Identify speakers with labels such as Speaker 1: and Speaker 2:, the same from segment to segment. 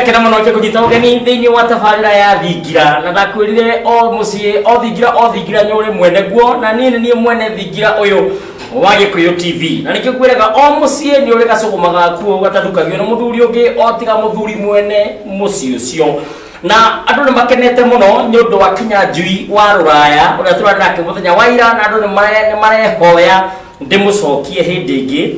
Speaker 1: Ndakena mũno ngĩkũnyita ũgeni thĩinĩ wa tabarĩra ya Thingira, na ndakwĩrire o mũciĩ o thingira o thingira nĩ ũrĩ mwene guo, na niĩ nĩ niĩ mwene thingira ũyũ wa Gĩkũyũ TV, na nĩkĩo ngwĩraga o mũciĩ nĩ ũrĩ gacũgũma gakuo gatathukagio nĩ mũthuri ũngĩ o tiga mũthuri mwene mũciĩ ũcio. Na andũ nĩ makenete mũno nĩ ũndũ wa Kinyanjui wa Rũraya ũrĩa tũrarĩ nake mũthenya wa ira, na andũ nĩ marehoya ndĩmũcokie hĩndĩ ĩngĩ.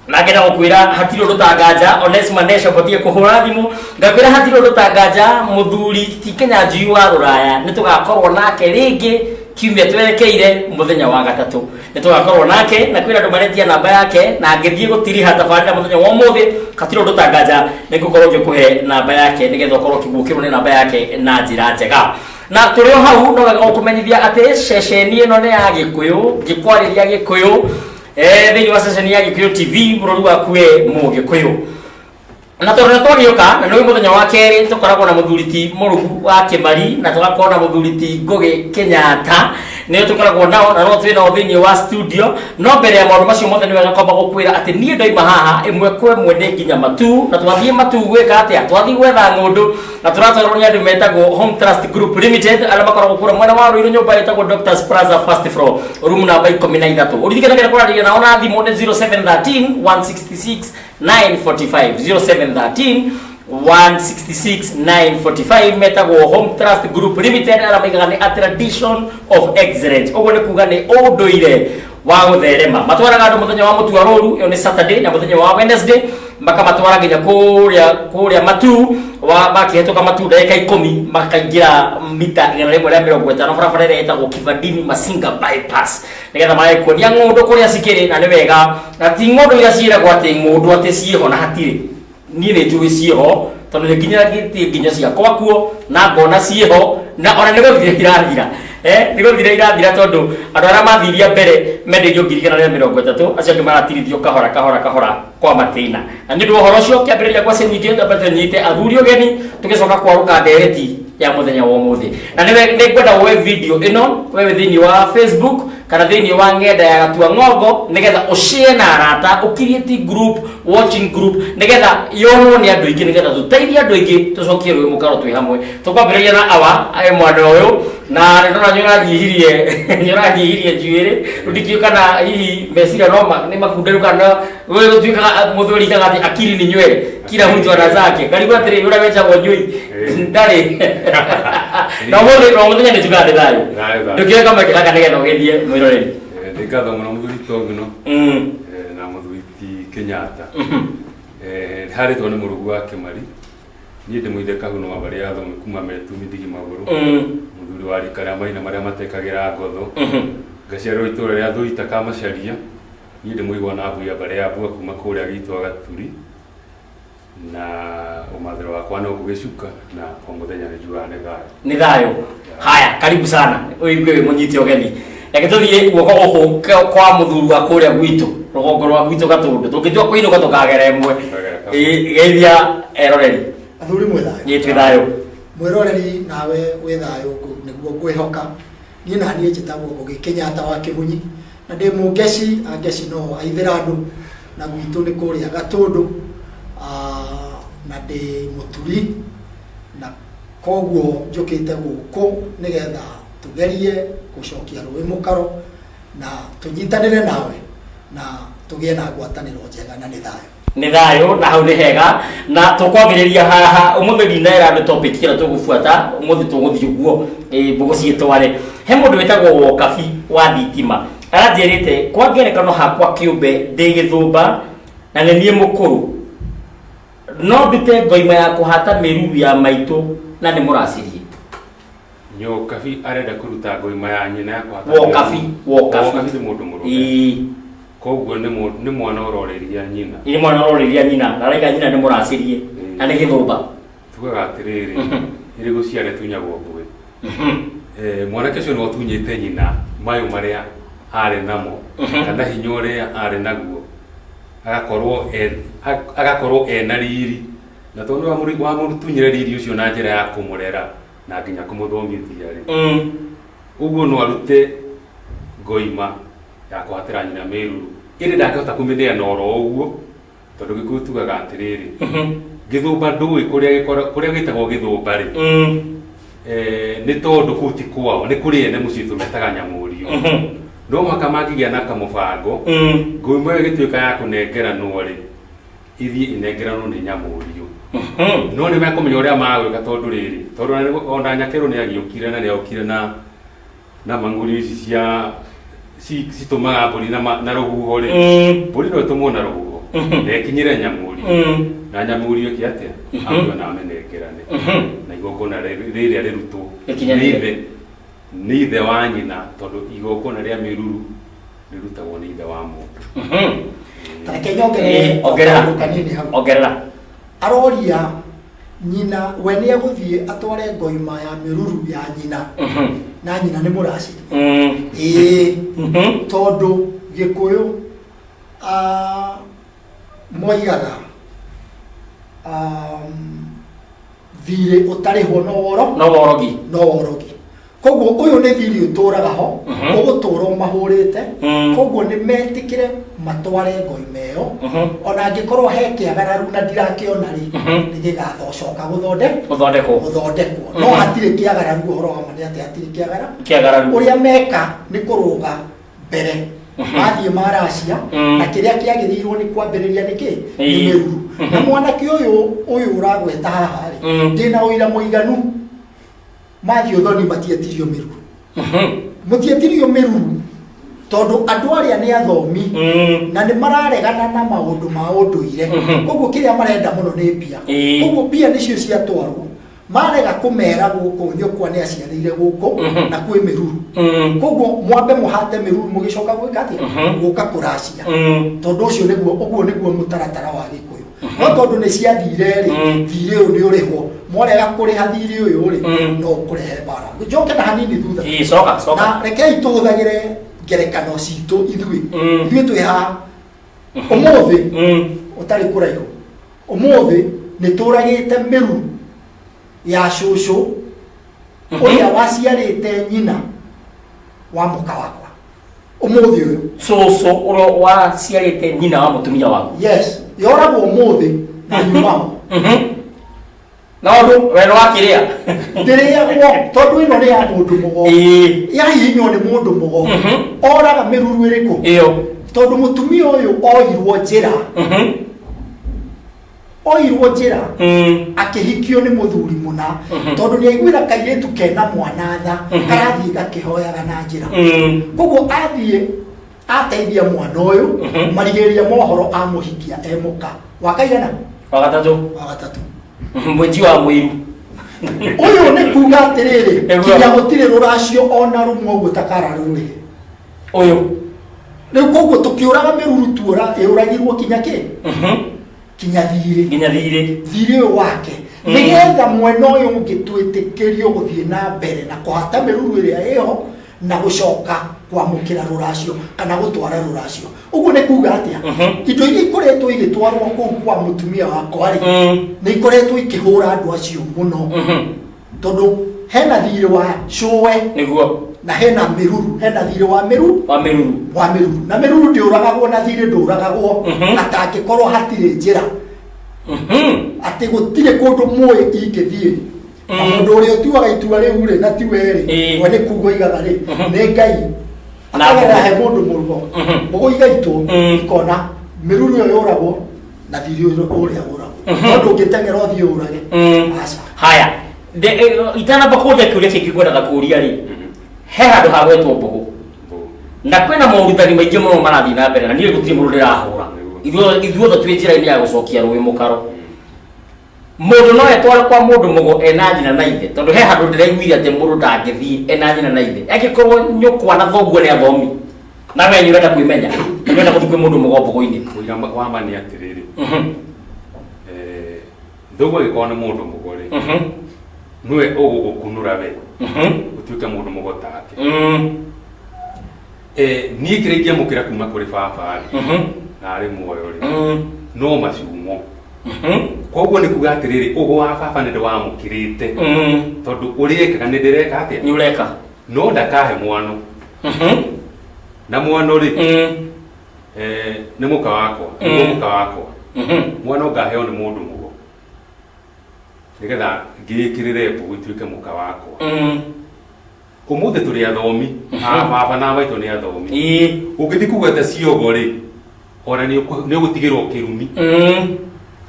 Speaker 1: Na ngenda gũkwĩra hatirĩ ũndũ ta nganja Onesma Nesha ũbatiĩ kũhũra thimũ. Ngakwĩra hatirĩ ũndũ ta nganja mũthuri ti Kinyanjui wa Rũraya nĩ tũgakorwo nake rĩngĩ kiumia twerekeire mũthenya wa gatatũ, nĩ tũgakorwo nake, na kwĩna andũ maretia namba yake, na ngĩthiĩ gũtiriha tabarĩra mũthenya wa ũmũthĩ. Hatirĩ ũndũ ta nganja nĩ ngũkorwo ngĩkũhe namba yake nĩgetha ũkorwo ũkĩguũkĩrwo nĩ namba yake na njĩra njega. Na tũrĩ o hau no wega gũkũmenyithia atĩ ceceni ĩno nĩ ya Gĩkũyũ, ngĩkwarĩria Gĩkũyũ thĩinĩ wa ceceni ya Gĩkũyũ TV, bũrũri waku we Mũgĩkũyũ. Na tondũ nĩ twagĩũka na nĩ mũthenya wa kerĩ, tũkoragwo na mũthuri ti Mũrugu wa Kĩmari na tũgakorwo na mũthuri ti Ngũgĩ Kenyatta, nĩo tũkoragwo nao na no twĩ nao thĩinĩ wa studio. No mbere ya maũndũ macio mothe, nĩ wega kwamba gũkwĩra atĩ niĩ ndoima haha ĩmwe kwa ĩmwe nĩ nginya Matu. Na twathiĩ Matu gwĩka atĩa? Twathiĩ gwetha ng'ũndũ, na tũratwarwo nĩ andũ metagwo Home Trust Group Limited, arĩa makoragwo kũrĩa mwena wa Ruiru, nyũmba ĩtagwo Doctors Plaza, first floor, room namba 13. Ũririkane kũrarĩria nao na thimũ nĩ 0713 166 945, 0713 166 945. Metagwo Home Trust Group Limited, arĩa maigaga nĩ a tradition of excellence. Ũguo nĩ kuga nĩ ũndũire wa gũtherema. Matwaraga andũ mũthenya wa mũtua rũru, ĩyo nĩ Saturday, na mũthenya wa Wednesday makamatwara nginya kũrĩa Matu wa makĩhetũka Matu ndagĩka 10, makaingĩra mita 150 barabara ĩrĩa ĩtagwo Kivandini Masinga bypass, nĩgetha magekuonia ng'ũndũ kũrĩa cikĩrĩ. Na nĩ wega, na ti ng'ũndũ iria ciĩragwo atĩ ng'ũndũ atĩ ciĩho na hatirĩ. Niĩ nĩ njũĩ ciĩho tondũ nĩ nginya nginya ciakwa kuo na ngona ciĩho, na ona nĩ gũthira irathira, nĩ gũthira irathira, tondũ andũ arĩa mathiria mbere mendeirio 130,000, acio angĩ maratirithio kahora kahora kahora kwa matĩna. Na nĩ ũndũ wa ũhoro ũcio, kĩambĩrĩria kwa nyingĩ twambate nyite athuri ũgeni, tũgĩcoka kwarũka ndereti ya mũthenya wa ũmũthĩ. Na nĩ ngwenda woe video ĩno wewe thĩinĩ wa Facebook kana thĩinĩ wa ng'enda ya Gatua Ng'ongo, nĩgetha ũshare na arata, ũcreate group, watching group, nĩgetha yonwo nĩ andũ aingĩ, nĩgetha tũteithie andũ aingĩ, tũcokie rũĩ mũkaro twĩ hamwe. Tũkwambĩrĩria na awa mwana ũyũ, na nĩ ndona nĩ ũranyihirie njuĩrĩ. Rĩu ndikĩũĩ kana hihi meciria no nĩ makunderu, kana wewe gũtuĩkaga mũthuri ikaga atĩ akili ni nywele, kila mtu ana zake. Karibu atĩrĩ, ũrĩa wetagwo njui ndarĩ na ũmũthĩ na mũthenya nĩ njugaga nĩ thayũ.
Speaker 2: Thayũ, thayũ.
Speaker 1: Ndũkĩoe kamweke gaka nĩgetha ũgeithie mwĩroreri.
Speaker 2: Nĩ ngatho mũno mũthuri Tongno na mũthuri ti Kenyatta. Harĩtwo nĩ Mũrugu wa Kĩmari. Niĩ ndĩ mũithe kahuno wa mbarĩ ya thome kuma Metumi Ndigi Magũrũ. Mũthuri wa rika rĩa maina marĩa matekagĩra ngotho. Ngaciarĩrwo itũũra rĩa Thuita Kamacaria. Niĩ ndĩ mũigua na mbuya mbarĩ ya mbua kuma kũrĩa gĩitwa Gaturi. Na ũmathĩro wakwa no gũgĩcuka na o mũthenya nĩ njugaga nĩ thayũ.
Speaker 1: Nĩ thayũ. Haya, karibu sana, ũigue wĩ mũnyite ũgeni. Reke tũthiĩ guoko gũkũ kwa mũthuri wa kũrĩa gwitũ, rũgongo rwa gwitũ Gatũndũ. Tũngĩtua kũinũka tũkagera ĩmwe.
Speaker 2: Tũkagera kamwe.
Speaker 1: Ĩ, geithia eroreri.
Speaker 3: Athuri mwĩ thayũ?
Speaker 1: Niĩ twĩ thayũ.
Speaker 3: Mwĩroreri nawe wĩ thayũ, nĩguo ngwĩhoka. Niĩ na niĩ njĩtagwo Ngũgĩ Kenyatta wa Kĩgunyi, na ndĩ mũngeci, angeci no aithĩra andũ, na gwitũ nĩ kũrĩa Gatũndũ. Na ndĩ mũturi, na koguo njũkĩte gũkũ nĩgetha tũgerie gũcokia rũĩ mũkaro na tũnyitanĩre nawe na tũgĩe na ngwatanĩro njega, na nĩ thayũ.
Speaker 1: Nĩ thayũ, na hau nĩ hega. Na tũkwambĩrĩria haha ũmũthĩ, ndinera andũ topic ĩrĩa tũgũbuata ũmũthĩ. Tũgũthiĩ ũguo mbũgũ ciĩtware. He mũndũ wĩtagwo Wokabi wa thitima aranjĩrĩte, kwa ngerekano hakwa kĩũmbe ndĩ gĩthũmba na nĩ niĩ mũkũrũ, no ndute ngoima ya kũhata mĩruru ya maitũ na nĩ mũracirie.
Speaker 2: Nyokabi arenda kũruta ngoima ya nyina ya kũhata.
Speaker 1: Wokabi, Wokabi.
Speaker 2: Wokabi nĩ mũndũ mũrũme.
Speaker 1: Ĩĩ.
Speaker 2: Koguo nĩ mwana ũrorĩria nyina.
Speaker 1: Nĩ mwana ũrorĩria nyina na araiga nyina nĩ mũracirie na nĩ gĩthũmba.
Speaker 2: Tugaga atĩrĩrĩ, ĩrĩ gũciara ĩtunyagwo mbuĩ. Mwanake ũcio nĩ ũtunyĩte nyina mayũ marĩa arĩ namo kana hinya ũrĩa arĩ naguo, agakorwo ena riri, na tondũ nĩ wamũtunyire riri ũcio na njĩra ya kũmũrera na nginya kũmũthomithia rĩ, ũguo no arute ngoima ya kũhatĩra nyina mĩruru, ĩndĩ ndangĩhota kũmĩneana oro ũguo, tondũ Gĩkũyũ tugaga atĩrĩrĩ, Gĩthũmba ndũĩ kũrĩa kũrĩa gĩtagwo gĩthũmba rĩ, nĩ tondũ kũu ti kwao, nĩ kũrĩ ene mũciĩ tũmetaga nyamũrio. No mũhaka mangĩgĩa na kamũbango, ngũima ĩyo ĩgĩtuĩka ya kũnengeranwo rĩ, ithiĩ ĩnengeranwo nĩ nyamũrio. No nĩ mekũmenya ũrĩa magwĩka tondũ rĩrĩ, tondũ ona nyakerũ nĩ agĩũkire na nĩ okire na mang'ũri ici cia citũmaga mbũri na rũhuho rĩ, mbũri no ĩtũmwo na rũhuho na ĩkinyĩre nyamũri, na nyamũri ĩke atĩa? Amwe na amenengerane na igongona rĩrĩa rĩrutwo
Speaker 1: Rĩkinyanĩre.
Speaker 2: Nĩ ithe wa nyina, tondũ igongona rĩa mĩruru rĩrutagwo nĩ ithe wa mũndũ.
Speaker 3: Ta reke nyongerere
Speaker 1: Ongerera.
Speaker 3: kaũndũ kanini hau.
Speaker 1: Ongerera.
Speaker 3: Aroria nyina we nĩ egũthiĩ atware ngoima ya mĩruru ya nyina, na nyina nĩ mũraciri. Ĩĩ, tondũ Gĩkũyũ moigaga thirĩ ũtarĩhwo no woro
Speaker 1: no worogi.
Speaker 3: No worogi. Koguo ũyũ nĩ thirĩ ũtũraga ho, ũgũtũra ũmahũrĩte. Koguo nĩ metĩkĩre matware ngoima ĩyo, ona angĩkorwo he kĩagararu na ndirakĩona rĩ, nĩ gĩgathocoka
Speaker 1: gũthondekwo.
Speaker 3: Gũthondekwo. No hatirĩ kĩagararu. Ũhoro wa ma nĩ atĩ hatirĩ kĩagara
Speaker 1: kĩagararu.
Speaker 3: Ũrĩa meka nĩ kũrũga mbere mathiĩ maracia, na kĩrĩa kĩagĩrĩirwo nĩ kwambĩrĩria nĩ kĩ? Nĩ mĩruru. Na mwanake ũyũ ũragweta haha rĩ, ndĩna ũira mũiganu mathiĩ ũthoni matietirio mĩruru. Mũtietirio mĩruru tondũ andũ arĩa nĩ athomi na nĩ mararegana na maũndũ ma ũndũire. Koguo kĩrĩa marenda mũno nĩ mbia. Koguo mbia nĩcio ciatwarwo, marega kũmera gũkũ nyũkwa nĩ aciarĩire gũkũ na kwĩ mĩruru. Koguo mwambe mũhate mĩruru, mũgĩcoka gwĩka atĩa? Gũka kũracia. Tondũ ũcio nĩguo, ũguo nĩguo mũtaratara wa Gĩkũyũ. No tondũ nĩ ciathire rĩ, thirĩ ũyũ nĩ ũrĩhwo. Mwarega kũrĩha thirĩ ũyũ rĩ, no ũkũrehe mbara. Njoke na hanini thutha.
Speaker 1: Ĩĩ, coka coka.
Speaker 3: Na rekei tũhũthagĩre ngerekano citũ ithuĩ. Ithuĩ twĩ haha ũmũthĩ, ũtarĩ kũraihu ũmũthĩ nĩ tũragĩte mĩruru ya cũcũ ũrĩa waciarĩte nyina wa mũka wakwa ũmũthĩ ũyũ.
Speaker 1: Cũcũ ũrĩa waciarĩte nyina wa mũtumia waku?
Speaker 3: Yes, yoragwo ũmũthĩ na nyumaho.
Speaker 1: Na ũndũ we nĩ wakĩrĩa?
Speaker 3: Ndĩrĩagwo tondũ ĩno nĩ ya mũndũ mũgo. Yahihinywo nĩ mũndũ mũgo. Oraga mĩruru ĩrĩkũ?
Speaker 1: Ĩyo.
Speaker 3: Tondũ mũtumia ũyũ oirwo njĩra, oirwo njĩra akĩhikio nĩ mũthuri mũna, tondũ nĩ aiguĩra kairĩtu kena mwana tha, karathiĩ gakĩhoyaga na njĩra. Koguo athiĩ ateithia mwana ũyũ, marigĩrĩria mohoro amũhikia e mũka wa kaigana?
Speaker 1: Wa gatatũ.
Speaker 3: Wa gatatũ.
Speaker 1: Mwenji wa mũiru.
Speaker 3: Ũyũ nĩ kuga atĩrĩrĩ,
Speaker 1: Nĩguo.
Speaker 3: kinya gũtirĩ rũracio ona rũmwe ũguo takara rũrĩhe.
Speaker 1: Ũyũ.
Speaker 3: Rĩu koguo tũkĩũraga mĩruru, tuora ĩũragirwo kinya kĩ? Kinya thirĩ.
Speaker 1: Nginya thirĩ.
Speaker 3: Thirĩ ũyũ wake, nĩgetha mwena ũyũ ũngĩ twĩtĩkĩrio gũthiĩ na mbere na kũhata mĩruru ĩrĩa ĩho na gũcoka kwamũkĩra rũracio kana gũtwara rũracio. Ũguo nĩ kuga atĩa? Indo iria ikoretwo igĩtwarwo kũu kwa mũtumia wakwa rĩ, nĩ ikoretwo ikĩhũra andũ acio mũno, tondũ hena thirĩ wa cũwe na hena mĩruru, hena thirĩ wa mĩruru.
Speaker 1: Wa mĩruru.
Speaker 3: Wa mĩruru. Na mĩruru ndĩũragagwo na thirĩ ndũragagwo atangĩkorwo hatirĩ njĩra, atĩ gũtirĩ kũndũ mũĩ ingĩthiĩ na mũndũ ũrĩa ũtuaga itua rĩu rĩ, na tiwe rĩ, we nĩ kuga oigaga rĩ, nĩ Ngai
Speaker 1: Na
Speaker 3: akagera
Speaker 1: mbũgũ.
Speaker 3: he mũndũ mũrugo mbũgũ igaitwo, ikona mĩruru ĩyo yũragwo na thirĩ ũrĩa ũragwo, no ndũngĩteng'era ũthiĩ ũrage. Aca.
Speaker 1: Haya, itanamba kũria kĩũria kĩngĩ ngwendaga kũria rĩ, he handũ hagwetwo mbũgũ, na kwĩna morutani maingĩ mũno marathiĩ na mbere, na niĩ gũtirĩ mũndũ ndĩrahũra. Ithuothe twĩ njĩra-inĩ ya gũcokia rũĩ mũkaro. Mũndũ no etware kwa mũndũ mũgo ena nyina na ithe? Tondũ he handũ ndĩraiguire atĩ mũndũ ndangĩthiĩ ena nyina na ithe, angĩkorwo nyũkwa na thoguo nĩ athomi, na we nĩ ũrenda kwĩmenya na nĩ ũrenda gũthiĩ kwĩ mũndũ mũgo mbũgũ-inĩ.
Speaker 2: Ũira wa ma nĩ atĩrĩrĩ, thoguo angĩkorwo nĩ mũndũ mũgo rĩ, nĩwe ũgũgũkunũra we ũtuĩke mũndũ mũgo take. Niĩ kĩrĩa ingĩamũkĩra kuma kũrĩ baba rĩ, na arĩ muoyo rĩ, no macumo. Koguo nĩ kuga atĩrĩrĩ, ũgo wa baba nĩ ndĩwamũkĩrĩte, tondũ ũrĩa ekaga nĩ ndĩreka atĩa?
Speaker 1: Nĩ ũreka.
Speaker 2: No ndakahe mwano na mwano rĩ, nĩ mũka wakwa, nĩguo mũka wakwa, mwana ũngaheo nĩ mũndũ mũgo. Nĩgetha ngĩĩkĩrĩre mbũgũ ituĩke mũka wakwa. Ũmũthĩ tũrĩ athomi, a baba na maitũ nĩ athomi. Ũngĩthiĩ kũgweta ciongo rĩ, ona nĩ ũgũtigĩrwo kĩrumi.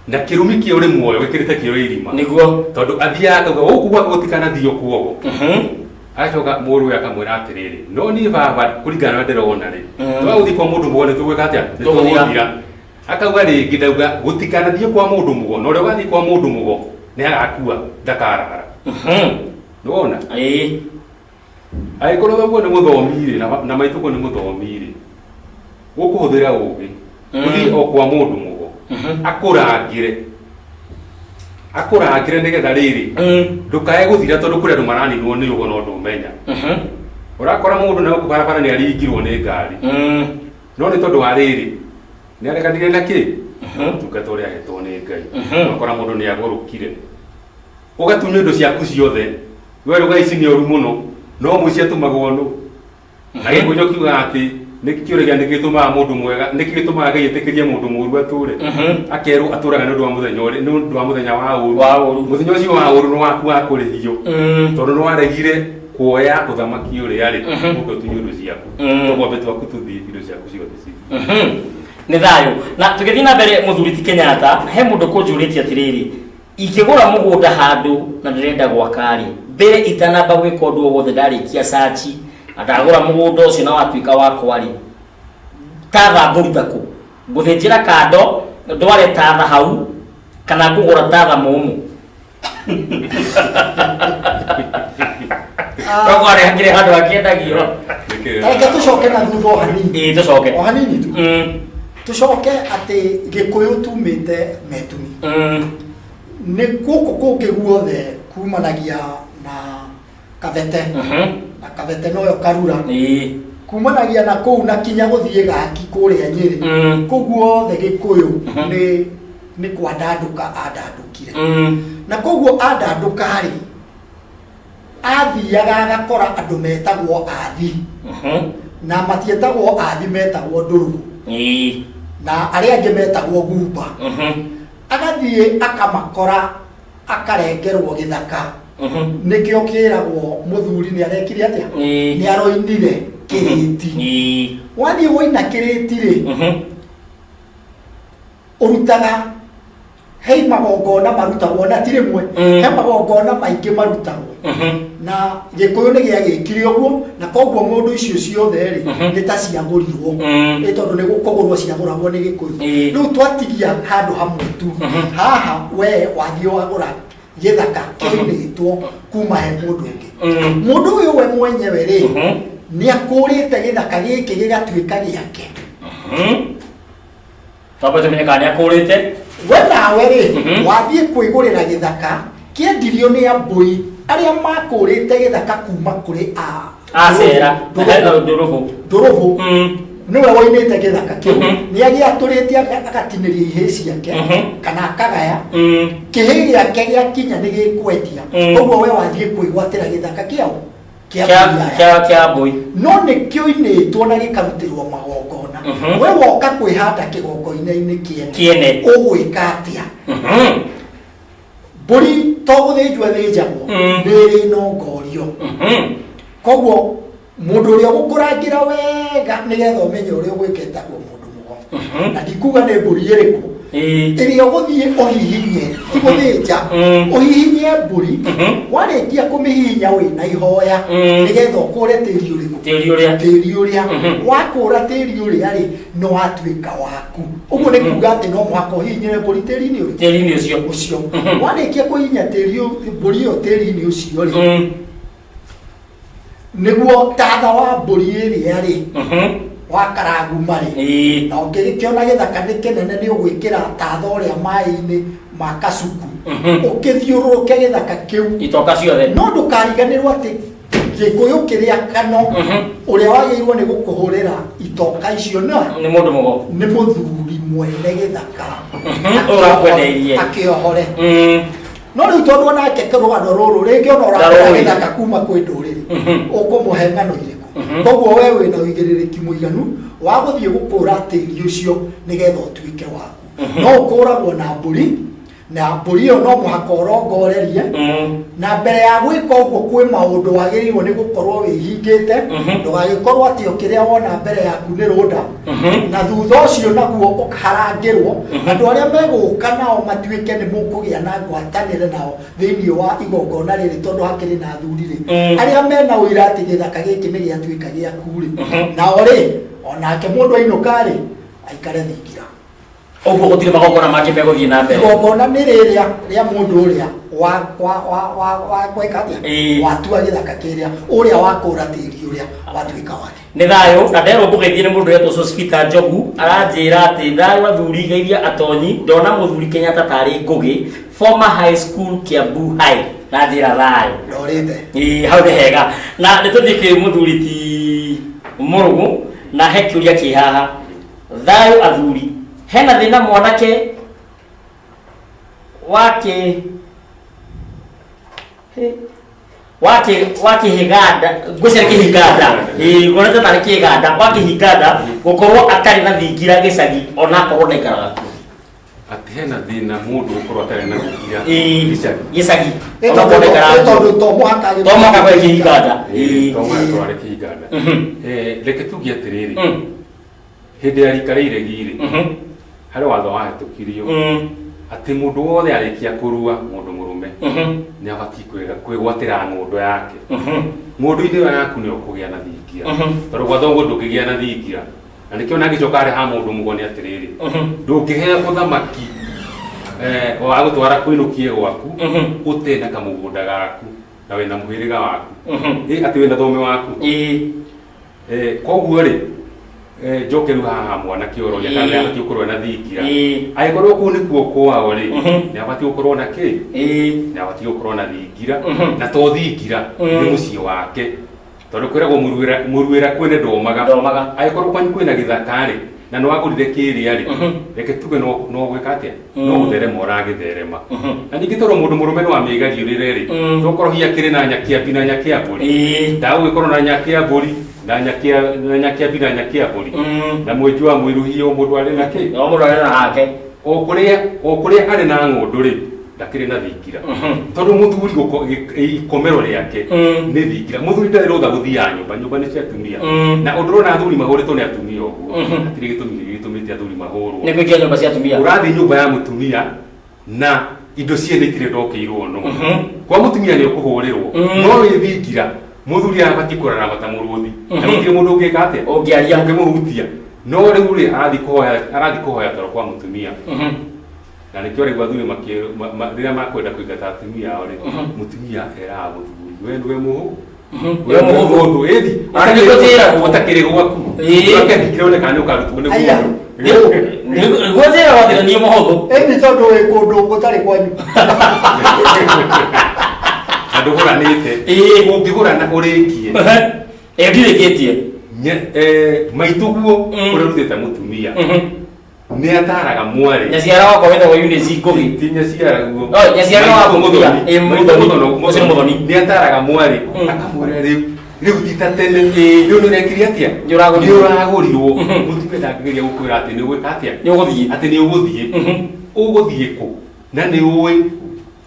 Speaker 2: Na kĩrumi kĩa ũrĩ muoyo gĩkĩrĩte kĩa ũrĩ irima.
Speaker 1: Nĩguo.
Speaker 2: Tondũ athiaga akauga gũkũ gwakwa gũtikanathiio kuogo. Agacoka mũrũwe akamwĩra atĩrĩrĩ, no niĩ baba kũringana na ũrĩa ndĩrona rĩ, twaga gũthiĩ kwa mũndũ mũgo nĩ tũgwĩka atĩa? Nĩ tũgũthira. Akauga rĩngĩ ndauga gũtikanathiĩ kwa mũndũ mũgo, na ũrĩa ũgathiĩ kwa mũndũ mũgo nĩ agakua ndakarara. Nĩwona?
Speaker 1: Ĩĩ.
Speaker 2: Angĩkorwo thoguo nĩ mũthomi rĩ, na maitũguo nĩ mũthomi rĩ, ũkũhũthĩra ũgĩ ũthiĩ o kwa mũndũ mũgo akũrangĩre akũrangĩre nĩgetha rĩrĩ ndũkae gũthira tondũ kũrĩ andũ maraninwo nĩ ũgo no ndũmenya. Ũrakora mũndũ na gũkũ barabara nĩ aringirwo nĩ ngari no nĩ tondũ wa rĩrĩ nĩ areganire na kĩ na ũtungata ũrĩa ahetwo nĩ Ngai. Ũgakora mũndũ nĩ agũrũkire ũgatunywo indo ciaku ciothe we ruga ici nĩ ũru mũno no mũici atũmagwo nũ na gĩkũnjo kiugaga atĩ nĩ kĩũragia nĩ gĩtũmaga mũndũ mwega nĩ gĩtũmaga Ngai etĩkĩrie mũndũ mũru atũre akerwo atũraga nĩ ũndũ wa mũthenya ũrĩ nĩ ũndũ wa mũthenya wa ũru
Speaker 1: Wa ũru.
Speaker 2: Mũthenya ũcio wa ũru nĩ waku wa kũrĩhio tondũ nĩ waregire kuoya ũthamaki ũrĩa rĩ ũke ũtunywo indo ciaku tũgombe twaku tũthiĩ indo ciaku ciothe cithiĩ.
Speaker 1: Nĩ thayũ na tũgĩthiĩ na mbere mũthuri ti Kenyatta he mũndũ kũnjũrĩtie atĩrĩrĩ ingĩgũra mũgũnda handũ na ndĩrenda gwaka rĩ mbere itanamba gwĩka ũndũ o wothe ndarĩkia caci na ndagũra mũgũnda ũcio na watuĩka wakwa rĩ tatha ngũruta kũ ngũthĩnjĩra kando ndware tatha hau kana ngũgũra tatha mũmũ Tokware hakĩrĩ handũ hakĩendagio.
Speaker 3: Reke tũcoke na thutha o hanini.
Speaker 1: Ĩĩ tũcoke.
Speaker 3: O hanini tu. Tũcoke atĩ Gĩkũyũ tumĩte Metumi. Nĩ gũkũ kũngĩ guothe kumanagia na Kabete. Na Kabete noyo Karura. Kumanagia na kũu na kinya gũthiĩ Gaki kũrĩa Nyĩrĩ. Kũu guothe Gĩkũyũ nĩ nĩ kwandandũka andandũkire. Na koguo andandũka rĩ, athiaga agakora andũ metagwo athi. Na matietagwo athi metagwo ndũrũgũ. Na arĩa angĩ metagwo gumba. Agathiĩ akamakora akarengerwo gĩthaka. Nĩkĩo kĩragwo mũthuri nĩ arekire atĩa? Nĩ aroinire kĩrĩti. Wathiĩ woina kĩrĩti rĩ, ũrutaga he magongona marutagwo na ti rĩmwe he magongona maingĩ marutagwo na gĩkũyũ nĩ gĩagĩkire ũguo na koguo ng'ũndũ icio ciothe rĩ nĩ ta ciagũrirwo ĩ tondũ nĩ kũgũrwo ciagũragwo nĩ gĩkũyũ. Rĩu twatigia handũ hamwe tu haha we wathiĩ wagũra gĩthaka kĩinĩtwo kuma he mũndũ ũngĩ mũndũ ũyũ we mwenyewe rĩ nĩ akũrĩte gĩthaka gĩkĩ gĩgatuĩka gĩake.
Speaker 1: Twambe tũmenye kana nĩ akũrĩte.
Speaker 3: We nawe rĩ wathiĩ kwĩgũrĩra gĩthaka kĩendirio nĩ ambũi arĩa makũrĩte gĩthaka kuma kũrĩ a
Speaker 1: Acera.
Speaker 3: Ndũrũbũ.
Speaker 1: Ndũrũbũ.
Speaker 3: Ndũrũbũ nĩwe woinĩte gĩthaka kĩu nĩ agĩatũrĩte agatinĩria ihĩĩ ciake kana akagaya kĩhĩĩ gĩake gĩakinya nĩ gĩkwendia koguo we wathiĩ kwĩgwatĩra gĩthaka kĩao kĩa mbũri aya.
Speaker 1: Kĩa mbũi.
Speaker 3: No nĩ kĩoinĩtwo na gĩkarutĩrwo magongona. We woka kwĩhanda kĩgongona-inĩ kĩene
Speaker 1: Kĩene.
Speaker 3: Ũgwĩka atĩa? Mbũri to gũthĩnjwo ĩthĩnjagwo nĩ ĩrĩ inongorio koguo mũndũ ũrĩa ũgũkũrangĩra wega nĩgetha ũmenye ũrĩa ũgwĩka etagwo mũndũ mũgo na ndikuga nĩ mbũri ĩrĩkũ ĩrĩa ũgũthiĩ ũhihinye ti gũthĩnja ũhihinye mbũri warĩkia kũmĩhihinya wĩna ihoya nĩgetha ũkũre tĩri ũrĩkũ
Speaker 1: Tĩri ũrĩa.
Speaker 3: Tĩri ũrĩa wakũra tĩri ũrĩa rĩ nĩ watuĩka waku ũguo nĩ kuga atĩ no mũhaka ũhihinyĩre mbũri tĩri-inĩ ũrĩkũ
Speaker 1: Tĩri-inĩ ũcio.
Speaker 3: Ũcio warĩkia kũhihinya tĩri mbũri ĩyo tĩri-inĩ ũcio rĩ nĩguo tatha wa mbũri ĩrĩa rĩ wa karaguma rĩ na ũngĩgĩkĩona gĩthaka nĩ kĩnene nĩ ũgwĩkĩra tatha ũrĩa maĩ-inĩ ma kacuku ũkĩthiũrũrũke gĩthaka kĩu
Speaker 1: Itoka ciothe.
Speaker 3: No ndũkariganĩrwo atĩ gĩkũyũ kĩrĩa kano ũrĩa wagĩrĩirwo nĩ gũkũhũrĩra itoka icio na
Speaker 1: Nĩ mũndũ mũgo.
Speaker 3: Nĩ mũthuri mwene gĩthaka
Speaker 1: Ũrakwendeirie.
Speaker 3: Akĩohore no rĩu tondũ onake rũgano rũrũ rĩngĩ ona ũragũra
Speaker 1: Ndarũĩ.
Speaker 3: Gĩthaka kuma kwĩ ndũrĩrĩ ũkũmũhe ng'ano irĩkũ koguo we wĩna ũigĩrĩrĩki mũiganu wa gũthiĩ gũkũra tĩri ũcio nĩgetha ũtuĩke waku no ũkũragwo na mbũri Na mbũri ĩyo no mũhaka ũrongorerie. Na mbere ya gwĩka ũguo kwĩ maũndũ wagĩrĩirwo nĩ gũkorwo wĩhingĩte, ndũgagĩkorwo atĩ o kĩrĩa wona mbere yaku nĩ rũnda. Na thutha ũcio naguo ũharangĩrwo andũ arĩa megũka nao matuĩke nĩ mũkũgĩa na ngwatanĩro nao thĩinĩ wa igongona rĩrĩ, tondũ hakĩrĩ na athuri rĩ, arĩa mena ũira atĩ gĩthaka gĩkĩ nĩ gĩatuĩka gĩaku rĩ, nao rĩ, onake mũndũ ainũka rĩ, aikare thingira.
Speaker 1: Ũguo gũtirĩ magongona mangĩ megũthiĩ na mbere?
Speaker 3: Igongona nĩ rĩrĩa rĩa mũndũ ũrĩa wa wa wa wa wa gwĩka atĩa? Watua gĩthaka kĩrĩa, ũrĩa wakũra tĩri ũrĩa watuĩka wake.
Speaker 1: Nĩ thayũ. Na nderwo ngũgeithie nĩ mũndũ wetwo Sospeter Njogu, aranjĩra atĩ thayũ athuri, geithia atonyi, ndona mũthuri Kenyatta tarĩ Ngũgĩ, former high school Kiambu High, nanjĩra thayũ.
Speaker 3: Ndorĩte.
Speaker 1: Ĩĩ, hau nĩ hega. Na nĩ tũthiĩ kwĩ mũthuri ti Mũrũgũ, na he kĩũria kĩ haha. Thayũ athuri, hena thĩna mwanake wakĩ wa kĩhĩganda, ngwĩciria nĩ kĩhinganda, ĩĩ, nguonete tarĩ kĩganda, wa kĩhinganda gũkorwo atarĩ na thingira gĩcagi onakorwo ndaikaraga kuo.
Speaker 2: Atĩ hena thĩna mũndũ gũkorwo atarĩ na thingira gĩcagi?
Speaker 1: Gĩcagi.
Speaker 3: Ĩ
Speaker 1: onakorwo ndaikaraga
Speaker 3: ĩ
Speaker 1: kuo.
Speaker 3: Tondũ to mũhaka
Speaker 1: To mũhaka gwe kĩhinganda.
Speaker 2: Ĩĩ, to mũhaka twarĩ kĩhinganda. Reke tuge atĩrĩrĩ, hĩndĩ ya rika rĩa iregi-rĩ, harĩ watho wahĩtũkirio atĩ mũndũ wothe arĩkia kũrua, mũndũ mũrũme nĩ abatiĩ kwĩgwatĩra ng'ũndũ yake. Ng'ũndũ-inĩ ĩyo yaku nĩ ũkũgĩa na thingira, tondũ gwa thoguo ndũngĩgĩa na thingira. Na nĩkĩo nangĩcoka harĩ ha mũndũ mũgo nĩ atĩrĩrĩ, ndũngĩheo ũthamaki wa gũtwara kũinũkie gwaku ũtena kamũgũnda gaku na wĩna mũhĩrĩga waku. Ĩ atĩ wĩna thome waku. Koguo rĩ, njoke rĩu haha mwanake ũroria kana nĩ abatiĩ gũkorwo na thingira. Angĩkorwo kũu nĩkuo kwao rĩ, nĩ abatiĩ gũkorwo na kĩ? Nĩ abatiĩ gũkorwo na thingira. Na to thingira, nĩ mũciĩ wake, tondũ kwĩragwo mũruĩra kwene ndomaga.
Speaker 1: Ndomaga.
Speaker 2: Angĩkorwo kwanyu kwĩna gĩthaka rĩ, na nĩ wagũrire kĩrĩa rĩ, reke tuge no gwĩka atĩa, no gũtherema ũragĩtherema. Na ningĩ tondũ mũndũ mũrũme no amĩgariũrĩre rĩ, tokorwo hihi akĩrĩ na nyakĩambi na nyakĩambũri, ndagũgĩkorwo na nyakĩambũri na nyakia na nyakĩambi na nyakĩambũri na mwenji wa mwĩruhio, mũndũ arĩ na kĩ?
Speaker 1: No mũndũ arĩ na hake.
Speaker 2: O kũrĩa arĩ na ng'ũndũ rĩ, ndakĩrĩ na thingira, tondũ mũthuri ikomero rĩake nĩ thingira. Mũthuri ndarĩ rũtha gũthiaga nyũmba, nyũmba nĩ cia atumia. Na ũndũ ũrona athuri mahũrĩtwo nĩ atumia ũguo, hatirĩ gĩtũmi gĩtũmĩte athuri mahũrwo.
Speaker 1: Nĩ kũingĩra nyũmba cia atumia.
Speaker 2: Ũrathiĩ nyũmba ya mũtumia na indo ciene itirĩ ndokĩirwo no kwa mũtumia nĩ ũkũhũrĩrwo, no wĩ thingira mũthuri abatiĩ kũrarama ta mũrũthi na gũtirĩ mũndũ ũngĩka atĩa?
Speaker 1: Ũngĩaria.
Speaker 2: Ũngĩmũhutia. No rĩu rĩ, arathiĩ kũhoya toro kwa mũtumia. Na nĩkĩo rĩu athuri rĩrĩa makwenda kũingata atumia ao rĩ, mũtumia eraga mũthuri, we nĩwe mũhũ
Speaker 1: We mũhũthũ.
Speaker 2: Mũhũthũ ĩthi.
Speaker 1: Ona nĩguo njĩragwo.
Speaker 2: Ũtakĩrĩ gwaku. Ũkethikĩra one kana nĩ ũkarutwo nĩ
Speaker 3: Aya.
Speaker 2: mũndũ.
Speaker 1: Nĩguo njĩragwo atĩ niĩ mũhũthũ.
Speaker 3: Ĩni tondũ wĩ kũndũ gũtarĩ kwanyu.
Speaker 2: Na ndũgũranĩte. Ũngĩgũrana ũrĩkie.
Speaker 1: Ĩ, ndirĩkĩtie.
Speaker 2: Maitũguo ũrĩa ũrutĩte mũtumia nĩ ataraga mwarĩ.
Speaker 1: Nyaciara wakwa wĩtagwo Eunice Ngũgĩ.
Speaker 2: Ti nyaciaraguo.
Speaker 1: Oh, nyaciara wa mũtumia. Ĩ,
Speaker 2: Maitũ.
Speaker 1: Mũthoni. Ũcio nĩ mũthoni.
Speaker 2: Nĩ ataraga mwarĩ, akamwĩra rĩu ti ta tene, rĩu nĩ ũrekire atĩa?
Speaker 1: Nĩ ũragũrirwo.
Speaker 2: Nĩ ũragũrirwo. Mũtumia ndangĩgeria gũkwĩra atĩ nĩ ũgwĩka atĩa.
Speaker 1: Nĩ ũgũthiĩ.
Speaker 2: Atĩ nĩ ũgũthiĩ. Ũgũthiĩ kũ na nĩ ũĩ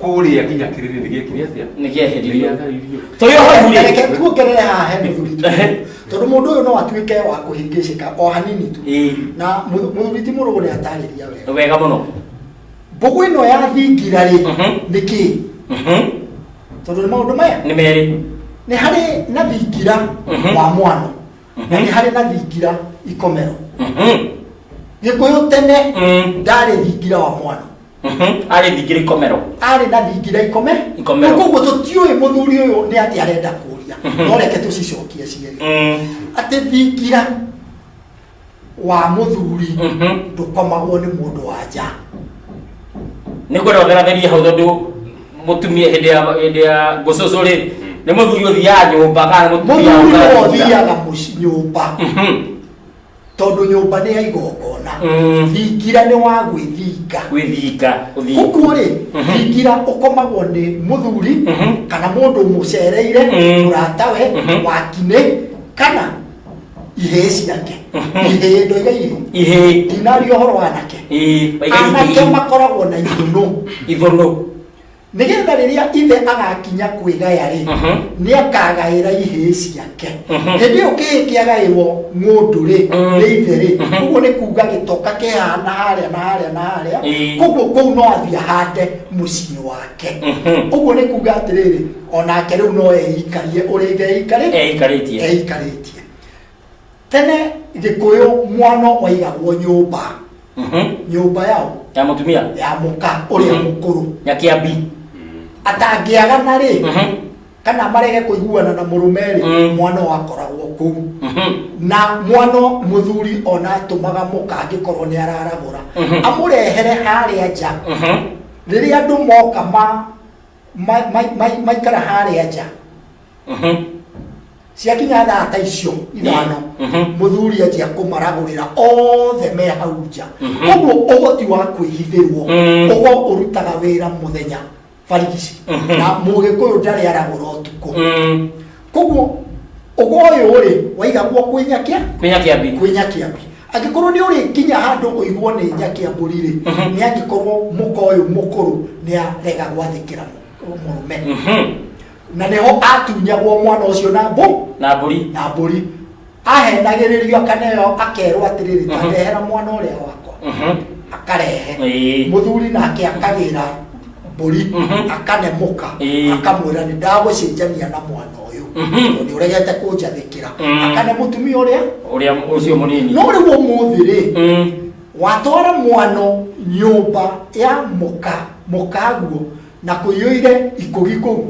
Speaker 2: kũrĩa nginya kĩrĩrĩ nĩ gĩekire atĩa?
Speaker 1: Nĩ kĩeheririo.
Speaker 2: Nĩ gĩatharirio.
Speaker 1: Tũrĩ o hau rĩ.
Speaker 3: Reke tuongerere haha he mũthuri tu, tondũ mũndũ ũyũ no atuĩke wa kũhĩngĩcĩka o hanini tu. Na mũthuri ti Mũrũgũ nĩ atarĩria wega.
Speaker 1: Wega mũno.
Speaker 3: Mbũgũ ĩno ya thingira rĩ, nĩ kĩ? Tondũ nĩ maũndũ maya
Speaker 1: Nĩ merĩ.
Speaker 3: Nĩ harĩ na thingira wa mwano na nĩ harĩ na thingira ikomero. Gĩkũyũ tene ndarĩ thingira wa mwano.
Speaker 1: Arĩ thingira ikomero.
Speaker 3: Arĩ na thingira ikome.
Speaker 1: Ikomero.
Speaker 3: Rĩu koguo tũtiũĩ mũthuri ũyũ nĩ atĩ arenda kũria, no reke tũcicokie cierĩ, atĩ thingira wa mũthuri ndũkomagwo nĩ mũndũ wa nja.
Speaker 1: Nĩ kwenda ũtheratherie hau, tondũ mũtumia hĩndĩ ya ngũcũcũ rĩ, nĩ mũthuri ũthiaga nyũmba kana nĩ mũtumia
Speaker 3: Mũthuri
Speaker 1: ũkaga
Speaker 3: nĩwe
Speaker 1: thingira?
Speaker 3: ũthiaga nyũmba, tondũ nyũmba nĩ ya igongona. Thingira nĩ wa gwĩthinga.
Speaker 1: Gwĩthinga ũthinga.
Speaker 3: Koguo rĩ, thingira ũkomagwo nĩ mũthuri kana mũndũ mũcereire, mũratawe wakinĩ kana Ihĩĩ ciake, ihĩĩ, ndoiga ihĩĩ.
Speaker 1: Ihĩĩ.
Speaker 3: Ndinaria ũhoro wa anake.
Speaker 1: Ĩĩ, waiga
Speaker 3: Anake
Speaker 1: ihĩĩ.
Speaker 3: makoragwo na ithũnũ.
Speaker 1: Ithũnũ.
Speaker 3: Nĩgetha rĩrĩa ithe agakinya kwĩgaya rĩ, nĩ akagaĩra ihĩĩ ciake. Hĩndĩ ĩyo kĩhĩĩ kĩagaĩrwo ng'ũndũ rĩ, nĩ ithe rĩ, ũguo nĩ kuga gĩtoka kĩhana harĩa na harĩa na harĩa. Koguo kũu no athiĩ ahande mũciĩ wake. Ũguo nĩ kuga atĩrĩrĩ, onake rĩu no eikarie ũrĩa ithe
Speaker 1: eikarĩtie.
Speaker 3: Eikarĩtie. Tene Gĩkũyũ mwana waigagwo nyũmba, nyũmba yao
Speaker 1: ya mũtumia,
Speaker 3: ya mũka ũrĩa mũkũrũ.
Speaker 1: Nyakĩambi.
Speaker 3: Atangĩagana rĩ, kana marege kũiguana na mũrũme rĩ, mwana wakoragwo kũu. Na mwana mũthuri ona atũmaga mũka angĩkorwo nĩ araragũra, amũrehere harĩa nja. Rĩrĩa andũ moka maikara harĩa nja, ciakinya thaa ta icio 5, mũthuri anjia kũmaragũrĩra othe me hau nja. Koguo ũhoti wa kwĩhithĩrwo, ũgo ũrutaga wĩra mũthenya barigici, na Mũgĩkũyũ ndarĩ aragũra ũtukũ. Koguo ũgo ũyũ rĩ, waigagwo kwĩ nyakia,
Speaker 1: kwĩ Nyakĩambi.
Speaker 3: Kwĩ Nyakĩambi. Angĩkorwo nĩ ũrĩkinya handũ ũigwo nĩ Nyakĩambũri rĩ, nĩ angĩkorwo mũka ũyũ mũkũrũ nĩ arega gwathĩkĩra mũrũme, na nĩho atunyagwo mwana ũcio na mbũ
Speaker 1: na mbũri.
Speaker 3: Na mbũri. Ahenagĩrĩrio, akaneo, akerwo atĩrĩrĩ, ta ndehera mwana ũrĩa wakwa. Akarehe. Mũthuri nake akagĩra mbũri, akanemũka, akamwĩra, nĩ ndagũcenjania na mwana ũyũ, tondũ nĩ ũregete kũnjathĩkĩra. Akane mũtumia ũrĩa
Speaker 1: ũrĩa ũcio mũnini.
Speaker 3: No rĩu ũmũthĩ rĩ, watwara mwano nyũmba ya mũka, mũkaguo na kũiyũire ikũgi kũu,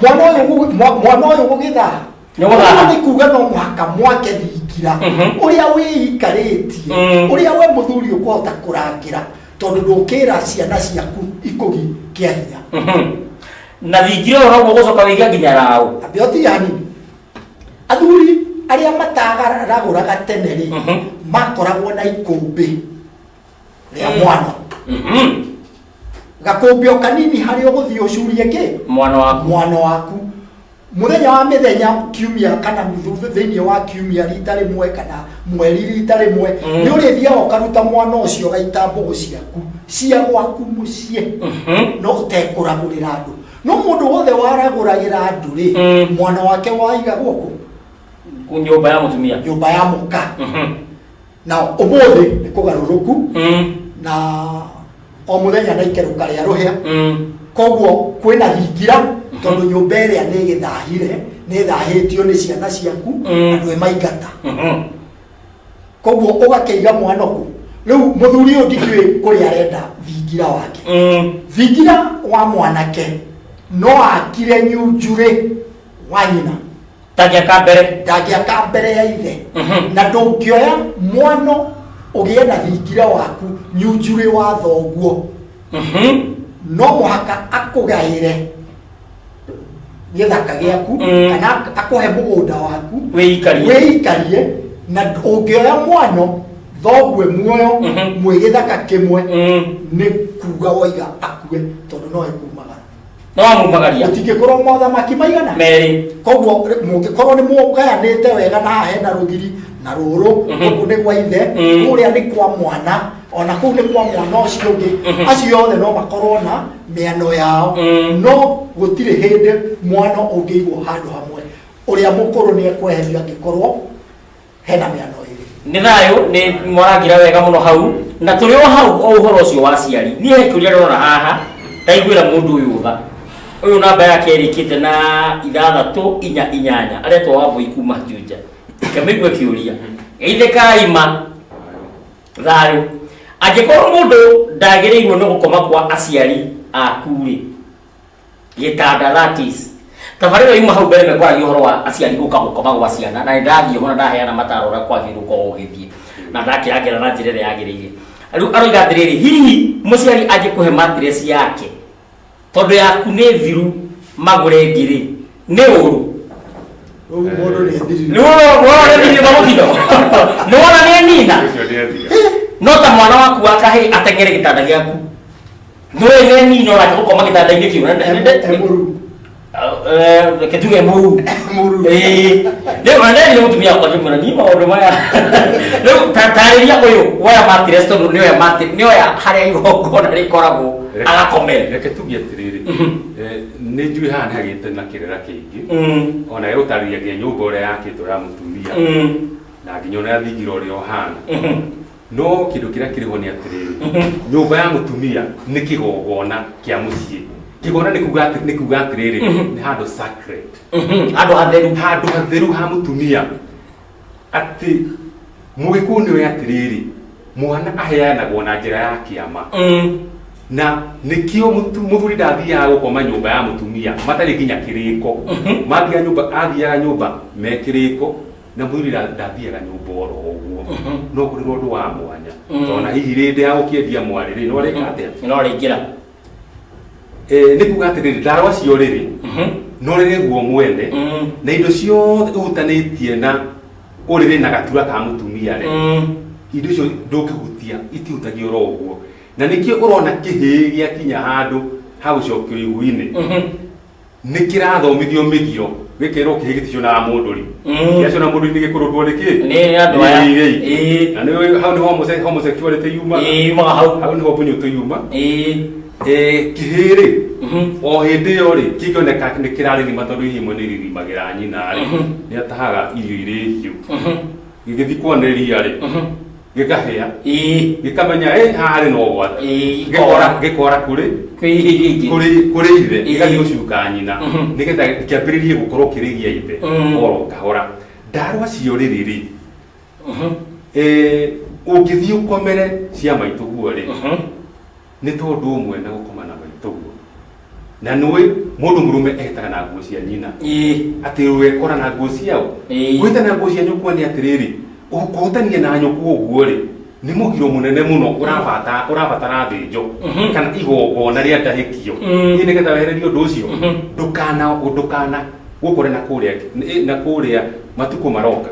Speaker 3: mwana ũyũ mwana ũyũ gũgĩthaa.
Speaker 1: Nĩ gũthaha.
Speaker 3: Ũguo nĩ kuga no mũhaka mwake thingira ũrĩa wĩikarĩtie, ũrĩa we mũthuri ũkũhota kũrangĩra, tondũ ndũkĩra ciana ciaku ikũgi kĩa hinya.
Speaker 1: Na thingira ũyũ noguo gũcoka wĩige nginya raũ.
Speaker 3: Ambe ũtige hanini. Athuri arĩa matagaragũraga tene rĩ, makoragwo na ikũmbĩ rĩa mwana, gakũmbĩ o kanini harĩa ũgũthiĩ ũcurie kĩ?
Speaker 1: Mwana waku.
Speaker 3: Mwana waku. Mũthenya wa mĩthenya, kiumia kana nuthu thĩinĩ wa kiumia rita rĩmwe, kana mweri rita rĩmwe, nĩ ũrĩthiaga ũkaruta mwana ũcio, ũgaita mbũgũ ciaku cia gwaku mũciĩ, no ũtekũragũrĩra andũ. No mũndũ wothe waragũragĩra andũ rĩ, mwana wake waigagwo kũ?
Speaker 1: Nyũmba ya mũtumia.
Speaker 3: Nyũmba ya mũka. Na ũmũthĩ nĩ kũgarũrũku, na o mũthenya na ikerũka rĩa rũhĩa. Koguo kwĩna thingira, tondũ nyũmba ĩrĩa nĩ ĩgĩthahire, nĩ ĩthahĩtio nĩ ciana ciaku, na ndwĩ maingata. Koguo ũgakĩiga mwana kũ? Rĩu mũthuri ũyũ ndikĩũĩ kũrĩa arenda thingira wake. Thingira wa mwanake no akire nyunjurĩ wa nyina.
Speaker 1: Ndangĩaka mbere.
Speaker 3: Ndangĩaka mbere ya ithe. Na ndũngĩoya mwano ũgĩe na thingira waku nyunjurĩ wa thoguo. No mũhaka akũgaĩre gĩthaka gĩaku, kana akũhe mũgũnda waku.
Speaker 1: Wĩikarie.
Speaker 3: Wĩikarie. Na ũngĩoya mwano thogue muoyo mwĩ gĩthaka kĩmwe, nĩ kuga woiga akue, tondũ no ekumagara.
Speaker 1: No amumagaria.
Speaker 3: Gũtingĩkorwo mothamaki maigana?
Speaker 1: Merĩ.
Speaker 3: Koguo mũngĩkorwo nĩ mũgayanĩte wega, na haha hena rũgiri na rũrũ, gũkũ nĩ gwa ithe, kũrĩa nĩ kwa mwana, ona kũu nĩ kwa mwana ũcio ũngĩ, acio othe no makorwo na mĩano yao. No gũtirĩ hĩndĩ mwana ũngĩigwo handũ hamwe. Ũrĩa mũkũrũ nĩ ekweherio angĩkorwo hena mĩano ĩrĩ.
Speaker 1: Nĩ thayũ, nĩ mwarangira wega mũno hau. Na tũrĩ o hau o ũhoro ũcio wa aciari, niĩ he kĩũria ndĩrona haha, ndaiguĩra mũndũ ũyũ tha. Ũyũ namba yake ĩrĩkĩte na 648, aretwo Wambũi kuma Juja. Kĩmĩigue kĩũria. Geithe kaima thayũ, angĩkorwo mũndũ ndagĩrĩirwo nĩ gũkoma kwa aciari aku rĩ, gĩtanda, that is tabarĩra yuma hau mbere mekwaragia ũhoro wa aciari gũka gũkoma gwa ciana, na nĩndathiĩ ho na ndaheana mataro ũrĩa kwagĩrĩirwo gũkorwo ũgĩthiĩ na ndakĩrangĩra na njĩra ĩrĩa yagĩrĩire. Rĩu aroiga atĩrĩrĩ, hihi mũciari angĩkũhe mattress yake tondũ yaku nĩ thiru magũre ĩngĩ rĩ, nĩ ũru?
Speaker 3: Rĩu mũndũ nĩ ethirire.
Speaker 1: Nĩ wona nĩ thirire mamũtino, nĩ wona nĩ nina.
Speaker 2: Ũcio nĩ ethira.
Speaker 1: No ta mwana waku wa kahĩĩ ateng'ere gĩtanda gĩaku, nĩwe nĩ nina onake gũkoma gĩtanda-inĩ kĩu.
Speaker 3: Emũru.
Speaker 1: Reke tuge mũru.
Speaker 3: Mũru.
Speaker 1: Ĩĩ. Rĩu ona nderire mũtumia wakwa ngĩmwĩra niĩ maũndũ maya. Rĩu tarĩria ũyũ woya mattress tondũ nĩoya nĩoya harĩa igongona rĩkoragwo agakomera.
Speaker 2: Reke tuge atĩrĩrĩ, nĩ njũĩ haha nĩ hagĩte na kĩrĩra kĩingĩ, ona gũtarĩria nginya nyũmba ũrĩa yakĩtwo ya mũtumia, na nginya ũrĩa thingira ũrĩa ũhana. No kĩndũ kĩrĩa kĩrĩ ho nĩ atĩrĩrĩ, nyũmba ya mũtumia nĩ kĩgongona kĩa mũciĩ. Kĩgongona nĩ kuga atĩ, nĩ kuga atĩrĩrĩ, nĩ handũ sacred.
Speaker 1: Handũ hatheru.
Speaker 2: Handũ hatheru ha mũtumia. Atĩ mũgĩkũyũ nĩ oĩ atĩrĩrĩ, mwana aheanagwo na njĩra ya kĩama. Na nĩkĩo mũthuri ndathiaga gũkoma nyũmba ya mũtumia matarĩ nginya kĩrĩko. Mathiaga nyũmba, athiaga nyũmba me kĩrĩko, na mũthuri ndathiaga nyũmba oro ũguo. No kũrĩ na ũndũ wa mwanya. Tondũ na hihi rĩndĩ ya gũkĩendia mwarĩ rĩ, no areka atĩa?
Speaker 1: No arĩingĩra.
Speaker 2: Nĩ kuga atĩrĩrĩ, ndarwa cia ũrĩrĩ, na ũrĩrĩ guo mwene, na indo ciothe ihutanĩtie na ũrĩrĩ na gatura ka mũtumia rĩ, indo icio ndũngĩhutia, itihutagio oro ũguo. Na nĩkĩo ũrona kĩhĩĩ gĩakinya handũ ha gũcokio ihu-inĩ, nĩ kĩrathomithio mĩgiro, gĩkerwo kĩhĩĩ gĩticonaga mũndũri. Gĩacona mũndũri nĩ gĩkũrũndwo nĩ kĩ?
Speaker 1: Nĩ andũ aya.
Speaker 2: Nĩ irei. Na nĩ hau nĩho homosexuality yumaga.
Speaker 1: Ĩĩ, yumaga hau.
Speaker 2: Hau nĩho mbunyũtũ yuma. Kĩhĩĩ rĩ, o hĩndĩ ĩyo rĩ, kĩngĩoneka nĩ kĩrarĩrima tondũ irio imwe nĩ iririmagĩra nyina rĩ, nĩ atahaga irio irĩ hiũ. Gĩgĩthiĩ kwanĩrĩria rĩ, gĩkahĩa. Gĩkamenya, haha harĩ na ũgwati.
Speaker 1: Gĩkora.
Speaker 2: Gĩkora kũrĩ?
Speaker 1: Kwĩ irio iria ingĩ.
Speaker 2: Kũrĩ ithe. Gĩgathiĩ gũcuka nyina. Nĩgetha kĩambĩrĩrie gũkorwo kĩrĩ gĩa ithe. Oro kahora. Ndarwa cia ũrĩrĩ rĩ, ũngĩthiĩ ũkomere cia maitũguo rĩ, nĩ tondũ ũmwe na gũkoma na maitũguo. Na nĩũĩ mũndũ mũrũme ehĩtaga na nguo cia nyina. Atĩ wekora na nguo ciao. Kwĩhĩta na nguo cia nyũkwa nĩ atĩrĩrĩ, kũhutania na nyũkwa ũguo rĩ, nĩ mũgiro mũnene mũno ũrabatara thĩnjo kana igongona rĩa ndahĩkio. Ĩ nĩgetha wehererie ũndũ ũcio, ndũkana gũkore na kũrĩa, na kũrĩa matukũ maroka.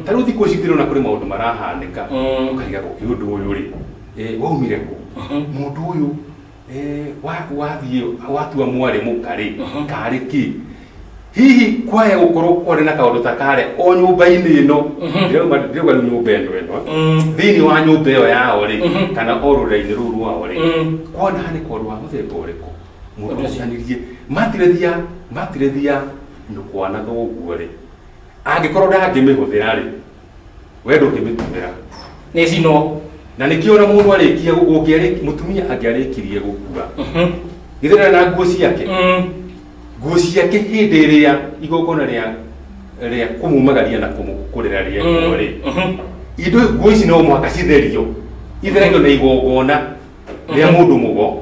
Speaker 2: Ta rĩu thikũ ici ndĩrona kũrĩ maũndũ marahanĩka, ũkarigagwo ĩ ũndũ ũyũ rĩ, waumire kũ? Mũndũ ũyũ, wathiĩ watua mwarĩ mũka rĩ, karĩ kĩ? Hihi kwaya gũkorwo kwarĩ na kaũndũ ta karĩa o nyũmba-inĩ ĩno, ndĩrauga rĩu nyũmba ĩno ĩno, thĩinĩ wa nyũmba ĩyo yao rĩ, kana o rũrĩra-inĩ rũu rwao rĩ, kwanahanĩka ũndũ wa mũthemba ũrĩkũ? Mũndũ acianirie matirethia nyũkwa na thoguo rĩ, angĩkorwo ndangĩmĩhũthĩra rĩ, we ndũngĩmĩtũmĩra.
Speaker 1: Nĩ cinwo.
Speaker 2: Na nĩkĩo ona mũndũ arĩkia mũtumia angĩarĩkirie gũkua, githĩ ndarĩ na nguo ciake? Nguo ciake hĩndĩ ĩrĩa igongona rĩa kũmumagaria na kũmũkũrĩra rĩekwo rĩ, indo nguo ici no mũhaka citherio, itheragio na igongona rĩa mũndũ mũgo,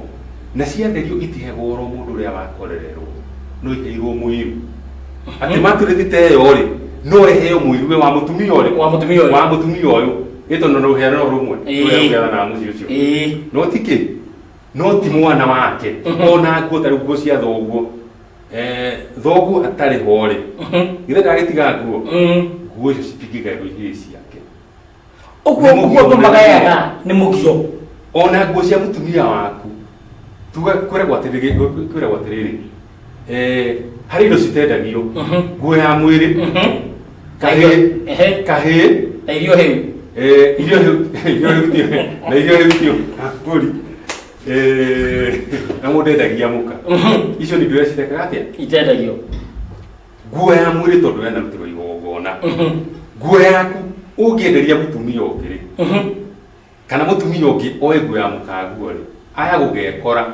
Speaker 2: na ciatherio itihegwo oro mũndũ ũrĩa wakorererwo, no iheirwo mũiru. Atĩ maturĩti ta ĩyo rĩ, no ĩheo mũiru we wa mũtumia ũrĩkũ?
Speaker 1: Wa mũtumia ũyũ.
Speaker 2: Wa mũtumia ũyũ. Ĩ tondũ no rũheano no rũmwe, rũrĩa rũheanaga mũciĩ ũcio. No ti kĩ? No ti mwana wake. Ona nguo ta rĩu nguo cia thoguo. Thoguo atarĩ ho rĩ, githĩ ndagĩtiga nguo? Nguo icio citingĩgaĩrwo ihĩĩ ciake.
Speaker 1: Ũguo
Speaker 2: Nĩ
Speaker 1: ũguo
Speaker 2: mũgiro
Speaker 1: andũ
Speaker 2: mũnene.
Speaker 1: magayaga nĩ mũgiro.
Speaker 2: Ona nguo cia mũtumia waku, tuga kwĩragwo atĩrĩrĩ, kwĩragwo atĩrĩrĩ, harĩ indo citendagio. Nguo ya mwĩrĩ, kahĩĩ,
Speaker 1: Na irio hĩu.
Speaker 2: Irio hĩu, irio hĩu ti, na irio hĩu ti mbũri. Na mũndũ endagia mũka. Icio nĩ indo iria citekaga atĩa?
Speaker 1: Itendagio.
Speaker 2: Nguo ya mwĩrĩ tondũ yanarutĩrwo igongona. Nguo yaku ũngĩenderia mũtumia ũngĩ rĩ, kana mũtumia ũngĩ oe nguo ya mũkaguo rĩ, aya gũgekora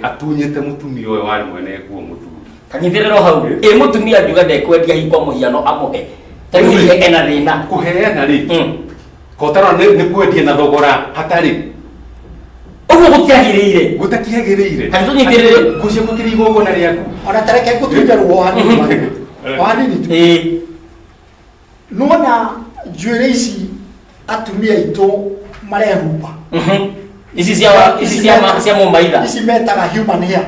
Speaker 2: atunyĩte mũtumia ũyũ warĩ mwene nguo mũthuri.
Speaker 1: Kanyitĩrĩro hau. Ĩ mũtumia angiuga ndekwendia hihi kwa mũhiano amũhe. Ta rĩu hihi ena thĩna.
Speaker 2: Kũheana rĩ, kotara nĩ kwendia na thogora hatarĩ.
Speaker 1: Ũguo gũtiagĩrĩire.
Speaker 2: Gũtakĩagĩrĩire.
Speaker 1: Kana tũnyitĩrĩre.
Speaker 2: Nguo ciaku kĩrĩ igongona rĩaku.
Speaker 3: Ona ta reke ngũtunye ruo hanini hanini. O hanini tu. Nĩwona njuĩrĩ ici atumia aitũ marehumba.
Speaker 1: Ici ici cia mũmaitha.
Speaker 3: Ici metaga human hair.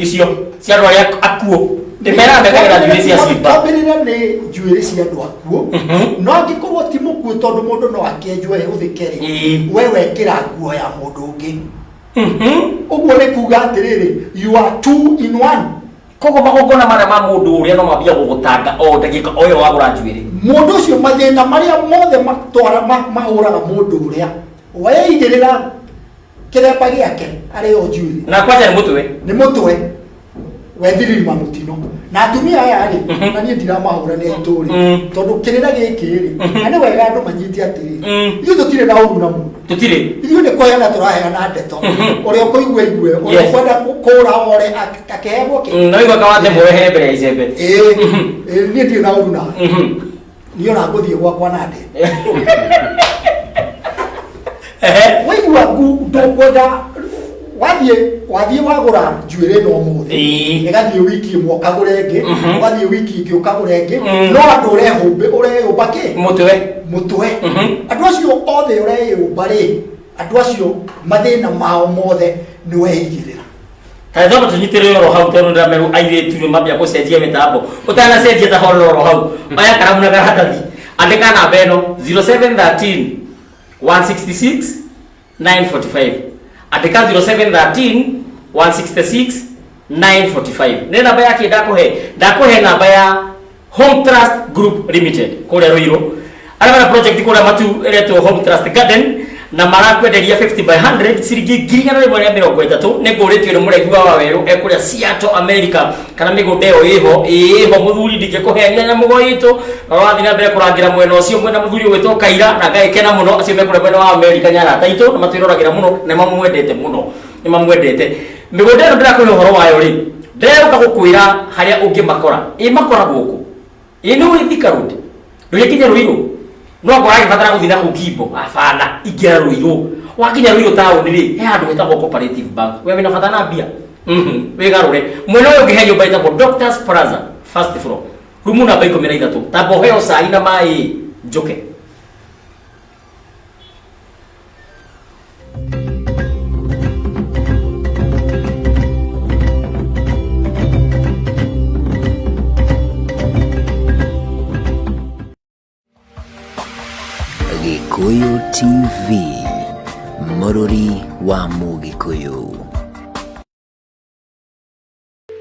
Speaker 1: Icio cia andũ arĩa akuũ. Ndĩmeraga mekagĩra njuĩrĩ cia ciimba.
Speaker 3: Twambĩrĩre nĩ njuĩrĩ cia andũ akuũ. No angĩkorwo ti mũkuũ tondũ mũndũ no akĩenjwo ĩhũthĩke rĩ, we wekĩra nguo ya mũndũ ũngĩ. Ũguo nĩ kuga atĩrĩrĩ, you are two in one.
Speaker 1: Koguo magongona marĩa ma mũndũ ũrĩa no mambia gũgũtanga o ndagĩka o ĩyo wagũra njuĩrĩ.
Speaker 3: Mũndũ ũcio mathĩna marĩa mothe matwara mahũraga mũndũ ũrĩa weigĩrĩra kĩremba gĩake arĩ o njuĩrĩ.
Speaker 1: Na kwanja nĩ mũtwe.
Speaker 3: Nĩ mũtwe wethiririma mũtino. Na atumia aya rĩ, na niĩ ndiramahũra nĩ aitũ rĩ, tondũ kĩrĩra gĩkĩ rĩ, na nĩ wega andũ manyite atĩrĩ, ithuĩ tũtirĩ na ũru na mũndũ.
Speaker 1: Tũtirĩ.
Speaker 3: Ithuĩ nĩ kũheana tũraheana ndeto. Ũrĩa ũkũigua igue, ũrĩa ũkwenda kũũra ore akĩheagwo kĩ.
Speaker 1: Na waigua kawathe mwehere mbere ya icembe.
Speaker 3: Ĩĩ, ĩĩ, niĩ ndirĩ na ũru nawe. Niĩ ona ngũthiĩ gwakwa na ndĩ. Waigua ndũkwenda wathiĩ wagũra njuĩrĩ ĩno ũmũthĩ. Ĩgathiĩ wiki ĩmwe ũkagũra ĩngĩ, ũgathiĩ wiki ĩngĩ ũkagũra ĩngĩ, no andũ ũreyũmba kĩ?
Speaker 1: Mũtwe.
Speaker 3: Mũtwe. Andũ acio othe ũreyũmba rĩ, andũ acio mathĩna mao mothe nĩ weigĩrĩra.
Speaker 1: Kaĩ twamba tũnyitĩrĩre oro hau tondũ ndĩramerwo airĩtu nĩ mambia gũcenjia mĩtambo. Ũtanacenjia ta horera oro hau. Oya karamu na karatathi. Andĩka namba ĩno 0713 166 945. Andĩka 0713 166 945. Nĩ namba ya kĩ ndakũhe? Ndakũhe namba ya Home Trust Group Limited kũrĩa Ruiru. Arĩa mena project kũrĩa Matu ĩretwo Home Trust Garden na marakwenderia 50 by 100 ciringi ngiri igana rĩmwe rĩa mĩrongo ĩtatũ. Nĩ ngũrĩtio nĩ mũregi wa Wawerũ e kũrĩa Seattle America, kana mĩgũnda ĩyo ĩho ĩho mũthuri ndingĩkũhenia nyamũgo itũ na ũrathiĩ na mbere kũrangĩra mwena ũcio mwena mũthuri ũgwĩtwo Kaira na ngagĩkena mũno acio me kũrĩa mwena wa America nĩ arata aitũ na matwĩroragĩra mũno na nĩmamwendete mũno nĩmamwendete. Mĩgũnda ĩno ndĩrakũhe ũhoro wayo rĩ, ndĩrerũka gũkwĩra harĩa ũngĩmakora. Ĩ makoragwo kũ? Ĩ nĩ ũĩ Thika Road? Ndũgĩkinya Ruiru? No akorwo agĩbatara gũthiĩ na kũu Kimbo, abana, ingĩra Ruiru. Wakinya Ruiru taũni rĩ, he handũ hetagwo Cooperative Bank. We wĩna bata na mbia? Wĩgarũre. Mwena ũyũ ũngĩ he nyũmba ĩtagwo Doctors Plaza, first floor. Rumu namba 13. Tamba ũheo cai na maĩ njũke.
Speaker 4: Gĩkũyũ TV, mũrũri wa Mũgĩkũyũ.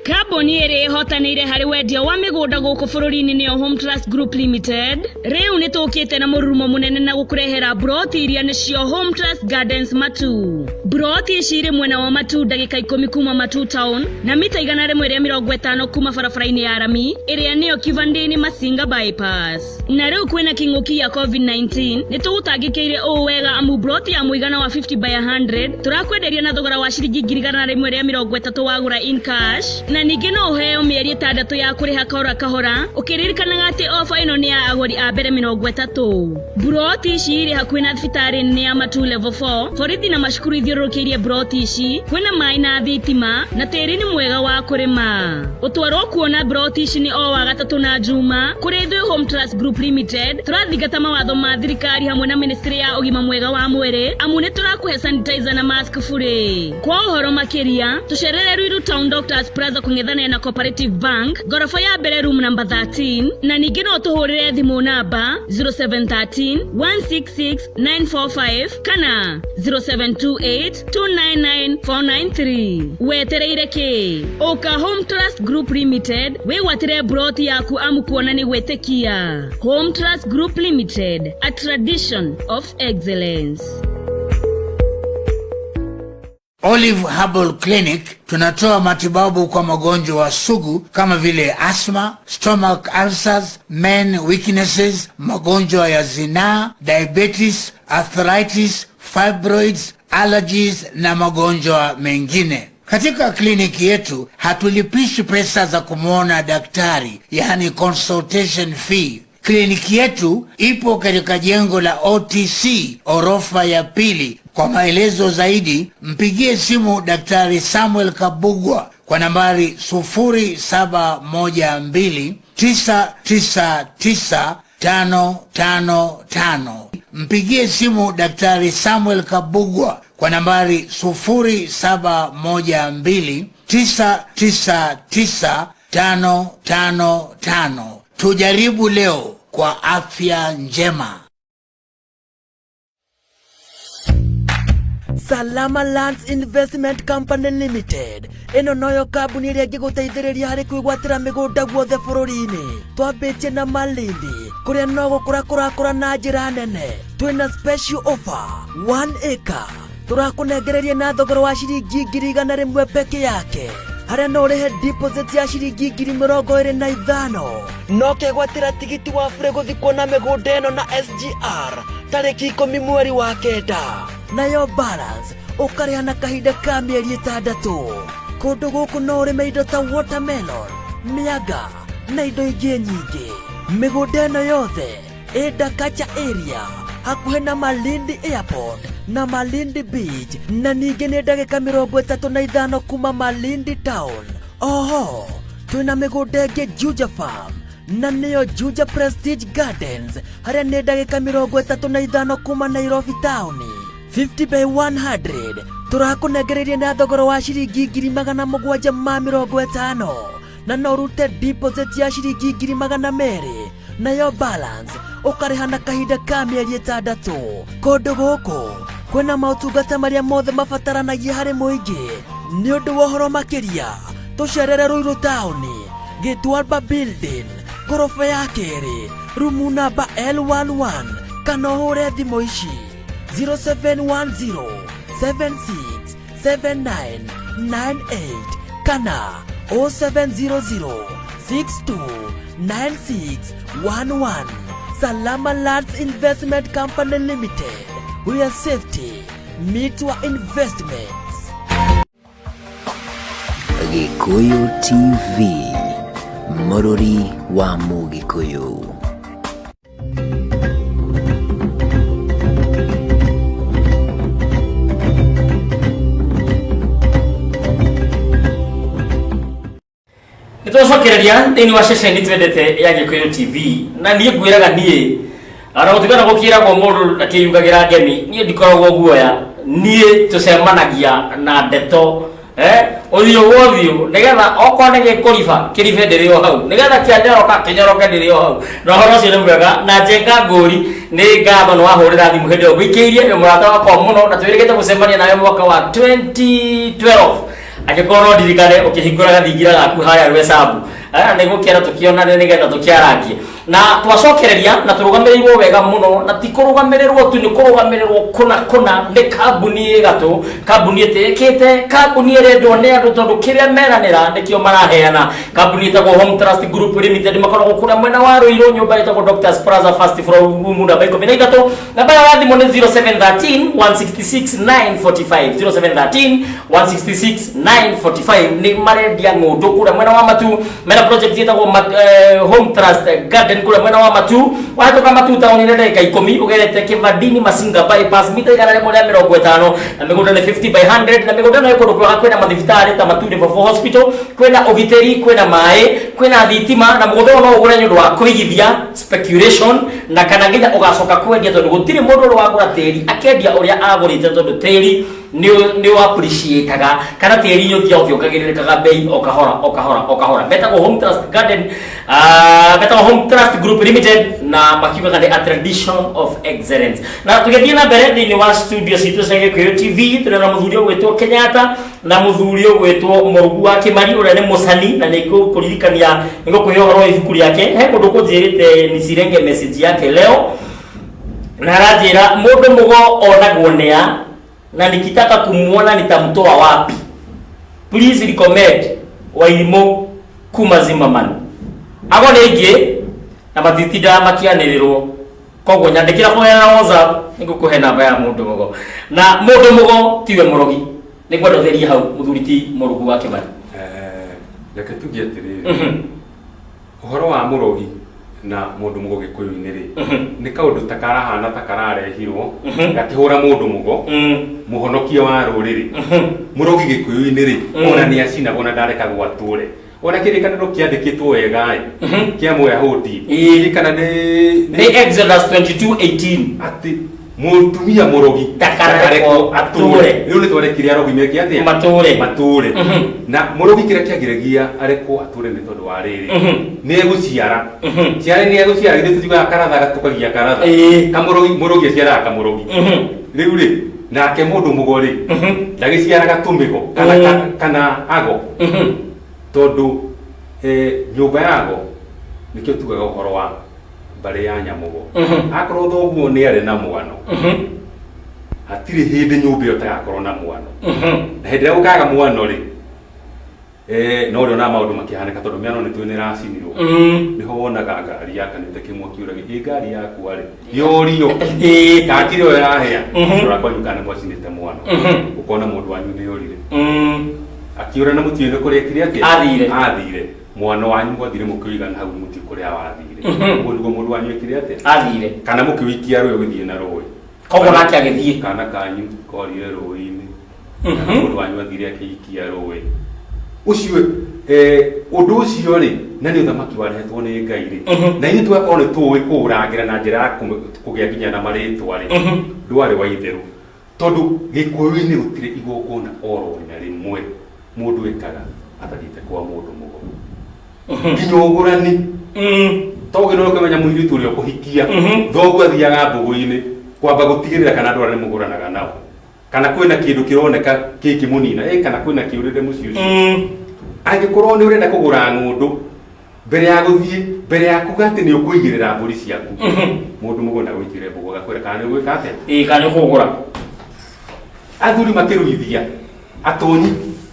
Speaker 5: Kambuni ĩrĩa ĩhotanĩire harĩ wendia wa mĩgũnda gũkũ bũrũri-inĩ nĩyo Home Trust Group Limited. Rĩu nĩ tũkĩte na mũrurumo mũnene na gũkũrehera mburoti iria nĩcio Home Trust Gardens Matu. Mburoti ici irĩ mwena wa Matu ndagĩka 10 kuma Matu Town na mita 150 kuma barabara-inĩ ya rami ĩrĩa nĩyo Kivandini Masinga Bypass. Na rĩu kwĩna kĩng'ũki gĩa COVID-19, nĩ tũgũtangĩkĩire ũũ wega amu mburoti ya mũigana wa 50 by 100 tũrakwenderia na thogora wa ciringi ngiri igana rĩmwe rĩa mĩrongo ĩtatũ wagũra in cash, na ningĩ no ũheo mĩeri 6 ya kũrĩha kahora kahora ũkĩririkanaga atĩ ofa ĩno nĩ ya agũri a mbere 30. Mburoti ici irĩ hakuhĩ na thibitarĩ nene ya Matuu Level 4, borithi na macukuru ithiũrũrũkĩirie mburoti ici, kwĩna maĩ na thitima, na tĩri nĩ mwega wa kũrĩma. Ũtwarwo kuona mburoti ici nĩ o wa gatatũ na Juma kũrĩ ithuĩ Home Trust Group Limited tũrathingata mawatho ma thirikari hamwe na ministry ya ũgima mwega wa mwĩrĩ amu nĩ tũrakũhe sanitizer na mask burĩ. Kwa ũhoro makĩria tũcerere Ruiru Town Doctors Plaza kũng'ethanĩra na Cooperative Bank ngoroba ya mbere room number 13 na ningĩ no tũhũrĩre thimũ namba 0713 166 945 kana 0728 299 493. Wetereire kĩ? Ũka Home Trust Group Limited wĩgwatĩre mburoti yaku amu kuona nĩ gwĩtĩkia. Home Trust Group Limited, a tradition of excellence.
Speaker 6: Olive Herbal Clinic tunatoa matibabu kwa magonjwa sugu kama vile asthma, stomach ulcers, men weaknesses, magonjwa ya zinaa, diabetes, arthritis, fibroids, allergies na magonjwa mengine. Katika kliniki yetu hatulipishi pesa za kumwona daktari, yani consultation fee. Kliniki yetu ipo katika jengo la OTC orofa ya pili. Kwa maelezo zaidi mpigie simu Daktari Samuel Kabugwa kwa nambari sufuri saba moja mbili tisa tisa tisa tano tano tano. Mpigie simu Daktari Samuel Kabugwa kwa nambari sufuri saba moja mbili tisa tisa tisa tano tano tano. Tujaribu leo kwa afya njema.
Speaker 7: Salama Lands Investment Company Limited ĩno noyo kambuni ĩrĩa ĩngĩgũteithĩrĩria harĩ kwĩgwatĩra mĩgũnda guothe bũrũri-inĩ. Twambĩtie na Malindi kũrĩa no gũkũra kũrakũra na njĩra nene. Twĩna special offer 1 acre tũrakũnengereria na thogora wa ciringi 100,000 peke yake, harĩa no ũrĩhe deposit ya ciringi 25,000 no kegwatĩra tigiti wa bure gũthiĩ kuona mĩgũnda ĩno na SGR tarĩki 10 mweri wa 9, nayo balance ũkarĩha na kahinda ka mĩeri 6. Kũndũ gũkũ no ũrĩme indo ta watermelon, mĩanga na indo ingĩ nyingĩ. Mĩgũnda ĩno yothe ĩ Dakacha area hakuhĩ na Malindi Airport na Malindi Beach, na ningĩ nĩ ndagĩka 35 kuma Malindi Town. Oho twĩna mĩgũnda ĩngĩ Juja Farm na nĩyo Juja Prestige Gardens harĩa nĩ ndagĩka 35 kuma Nairobi Town. 50 by 100 tũrakũnengereria na thogora wa ciringi 750,000 na no ũrute deposit ya ciringi 200,000 nayo balance ũkarĩha na kahinda ka mĩeri 6. Kũndũ gũkũ kwĩna maũtungata marĩa mothe mabataranagia harĩ mũingĩ. Nĩ ũndũ wa ũhoro makĩria tũcerere Ruiru taũni, Gĩtwamba building, ngoroba ya 2, rumu namba L11, kana ũhũre thimũ ici 0710 76 79 98 kana 0700 62 96 11. Salama Lands Investment Company Limited, where safety meets your investments.
Speaker 4: Gikuyu TV, Mũrũri wa Mũgĩkũyũ.
Speaker 1: Nĩtwacokereria thĩinĩ wa ceceni twendete ya Gĩkũyũ TV, na niĩ ngwĩraga niĩ ona gũtuĩka na gũkĩragwo mũndũ akĩyugagĩra ngemi, niĩ ndikoragwo guoya. Niĩ tũcemanagia na ndeto ũthiũ wa ũthiũ, nĩgetha okorwo nĩ gĩkũriba kĩribe ndĩrĩ o hau, nĩgetha kĩanyoroka kĩnyoroke ndĩrĩ o hau. Na ũhoro ũcio nĩ mwega. Na Njenga Ngũri, nĩ ngatho nĩ wahũrĩra thimũ hĩndĩ ĩyo ngũikĩirie. Wĩ mũrata wakwa mũno na twĩrĩgĩte gũcemania nawe mwaka wa 2012, angĩkorwo no ndirikane ũkĩhingũra gathingira gaku harĩa Rwesambu. Nĩ gũkĩra tũkĩonane nĩgetha tũkĩarangie na twacokereria na tũrũgamĩrĩirwo wega mũno, na ti kũrũgamĩrĩrwo tu, nĩ kũrũgamĩrĩrwo kũna kũna nĩ kambuni ĩ gatũ, kambuni ĩtĩĩkĩte, kambuni ĩrendwo nĩ andũ tondũ kĩrĩa meranĩra nĩkĩo maraheana. Kambuni ĩtagwo Home Trust Group Limited, makoragwo kũrĩa mwena wa Ruiru, nyũmba ĩtagwo Doctors Plaza, first floor, room namba 13. Namba ya thimũ nĩ 0713 166 945, 0713 166 945. Nĩ marendia ng'ũndũ kũrĩa mwena wa Matu. Mena project ĩtagwo Home Trust Garden kũrĩa mwena wa Matu. Wahĩtũka Matu taũni nĩ ndagĩka 10 ũgerete Kĩvandini Masinga bypass, mita 150, na mĩgũnda nĩ 50 by 100. Na mĩgũnda ĩno ĩ kũndũ kwega, kwĩna mathibitarĩ ta Matu Level 4 Hospital, kwĩna ũgitĩri, kwĩna maĩ, kwĩna thitima. Na mũgũnda ũyũ no ũgũre nĩ ũndũ wa kũigithia, speculation, na kana nginya ũgacoka kwendia, tondũ gũtirĩ mũndũ ũrĩ wagũra tĩri akendia ũrĩa agũrĩte, tondũ tĩri nĩ ũ appreciate-aga, kana tĩri nĩ ũthiaga ũkĩongagĩrĩrĩkaga bei o kahora o kahora o kahora. Metagwo Home Trust Garden, metagwo Home Trust Group Limited, na makiugaga nĩ a tradition of excellence. Na tũgĩthiĩ na mbere thĩinĩ wa studio citũ cia Gĩkũyũ TV, tũrĩ na mũthuri ũgwĩtwo Kenyatta na mũthuri ũgwĩtwo Mũrugu wa Kĩmari, ũrĩa nĩ mũcani, na nĩ ngũkũririkania nĩ ngũkũhe ũhoro wa ibuku rĩake. He mũndũ ũkũnjĩrĩte nisirenge message yake leo, na aranjĩra mũndũ mũgo onagwo nĩa, na nikitaka kumuona nitamtoa wapi? Please recommend Wairimũ kuma Zimmerman. Ago nĩ ingĩ na matitindaga makĩanĩrĩrwo, koguo nyandĩkĩra kũgerera WhatsApp, nĩngũkũhe namba ya mũndũ mũgo. Na mũndũ mũgo tiwe mũrogi. Nĩ ngwenda ũtherie hau, mũthuri ti Mũrugu wa Kĩmani.
Speaker 2: Reke tuge atĩrĩrĩ, ũhoro wa mũrogi na mũndũ mũgo gĩkũyũ-inĩ rĩ, nĩ kaũndũ ta karahana ta kararehirwo gakĩhũra mũndũ mũgo, mũhonokia wa rũrĩrĩ. Mũrogi gĩkũyũ-inĩ rĩ, ona nĩ acinagwo na ndarekagwo atũre. Ona kĩrĩkanĩro kĩandĩkĩtwo wega ĩ kĩa Mũyahudi kana nĩ
Speaker 1: Nĩ Exodus 22:18.
Speaker 2: Atĩ mũtumia mũrogi
Speaker 1: ndakarekwo atũre.
Speaker 2: Rĩu nĩ twarekire arogi meke atĩa?
Speaker 1: Matũre.
Speaker 2: Matũre. Na mũrogi kĩrĩa kĩagiragia arekwo atũre nĩ tondũ wa rĩrĩ, nĩ egũciara ciara, nĩ egũciara. Ithuĩ tũtiugaga karatha, tũkagia karatha. Kamũrogi, mũrogi aciaraga kamũrogi. Rĩu rĩ, Nake mũndũ mũgo rĩ, ndagĩciaraga tũmĩgo kana kana ago, tondũ nyũmba yago nĩkĩo tugaga ũhoro wa mbarĩ ya nyamũgo. Akorwo thoguo nĩ arĩ na mwano, hatirĩ hĩndĩ nyũmba ĩyo ĩtagakorwo na mwano. Na hĩndĩ ĩrĩa gũkaga mwano rĩ, no ũrĩonaga maũndũ makĩhanĩka, tondũ mĩano nĩ tũĩ nĩ ĩracinirwo. Nĩho wonaga ngari yakanĩte kĩmwaki, ũrage ĩ ngari yakwa rĩ yorio kakire ĩyo ĩrahĩa. Rora kwanyu kana nĩ mwacinĩte mwano, ũkona mũndũ wanyu nĩ orire, akiũra na mũtiũĩ nĩ kũrĩa ekire atĩa.
Speaker 1: Athire.
Speaker 2: Athire. Mwana wanyu mwathire mũkĩũiga na hau, mũtiũĩ kũrĩa wathire. Ũguo nĩguo mũndũ wanyu ekire atĩa.
Speaker 1: Athire.
Speaker 2: Kana mũkĩũikia rũĩ, ũgĩthiĩ na rũĩ.
Speaker 1: Koguo nake agĩthiĩ.
Speaker 2: Kana kanyu korire rũĩ-inĩ, kana mũndũ wanyu athire akĩikia rũĩ ũcio. Ũndũ ũcio rĩ, na nĩ ũthamaki warehetwo nĩ Ngai rĩ, na ithuĩ tũgakorwo nĩ tũĩ kũũrangĩra na njĩra ya kũgĩa nginya na marĩtwa rĩ, ndwarĩ wa itherũ, tondũ Gĩkũyũ-inĩ gũtirĩ igongona oro na rĩmwe mũndũ ekaga atathiĩte kwa mũndũ mũgo, nginya ũgũrani. Togĩ no ũkĩmenya mũirĩtu ũrĩa ũkũhikia, thoguo athiaga mbũgũ-inĩ kwamba gũtigĩrĩra kana andũ arĩa nĩ mũgũranaga nao, kana kwĩna kĩndũ kĩroneka kĩngĩmũnina, kana kwĩna kĩũrĩre mũciĩ ũcio. Angĩkorwo nĩ ũrenda kũgũra ng'ũndũ, mbere ya gũthiĩ, mbere ya kuga atĩ nĩ ũkũigĩrĩra mbũri ciaku, mũndũ mũgũnda gũikĩre mbũgũ agakwĩra kana nĩ ũgwĩka atĩa.
Speaker 1: Ĩĩ, kana nĩ ũkũgũra.
Speaker 2: Athuri makĩruithia atonyi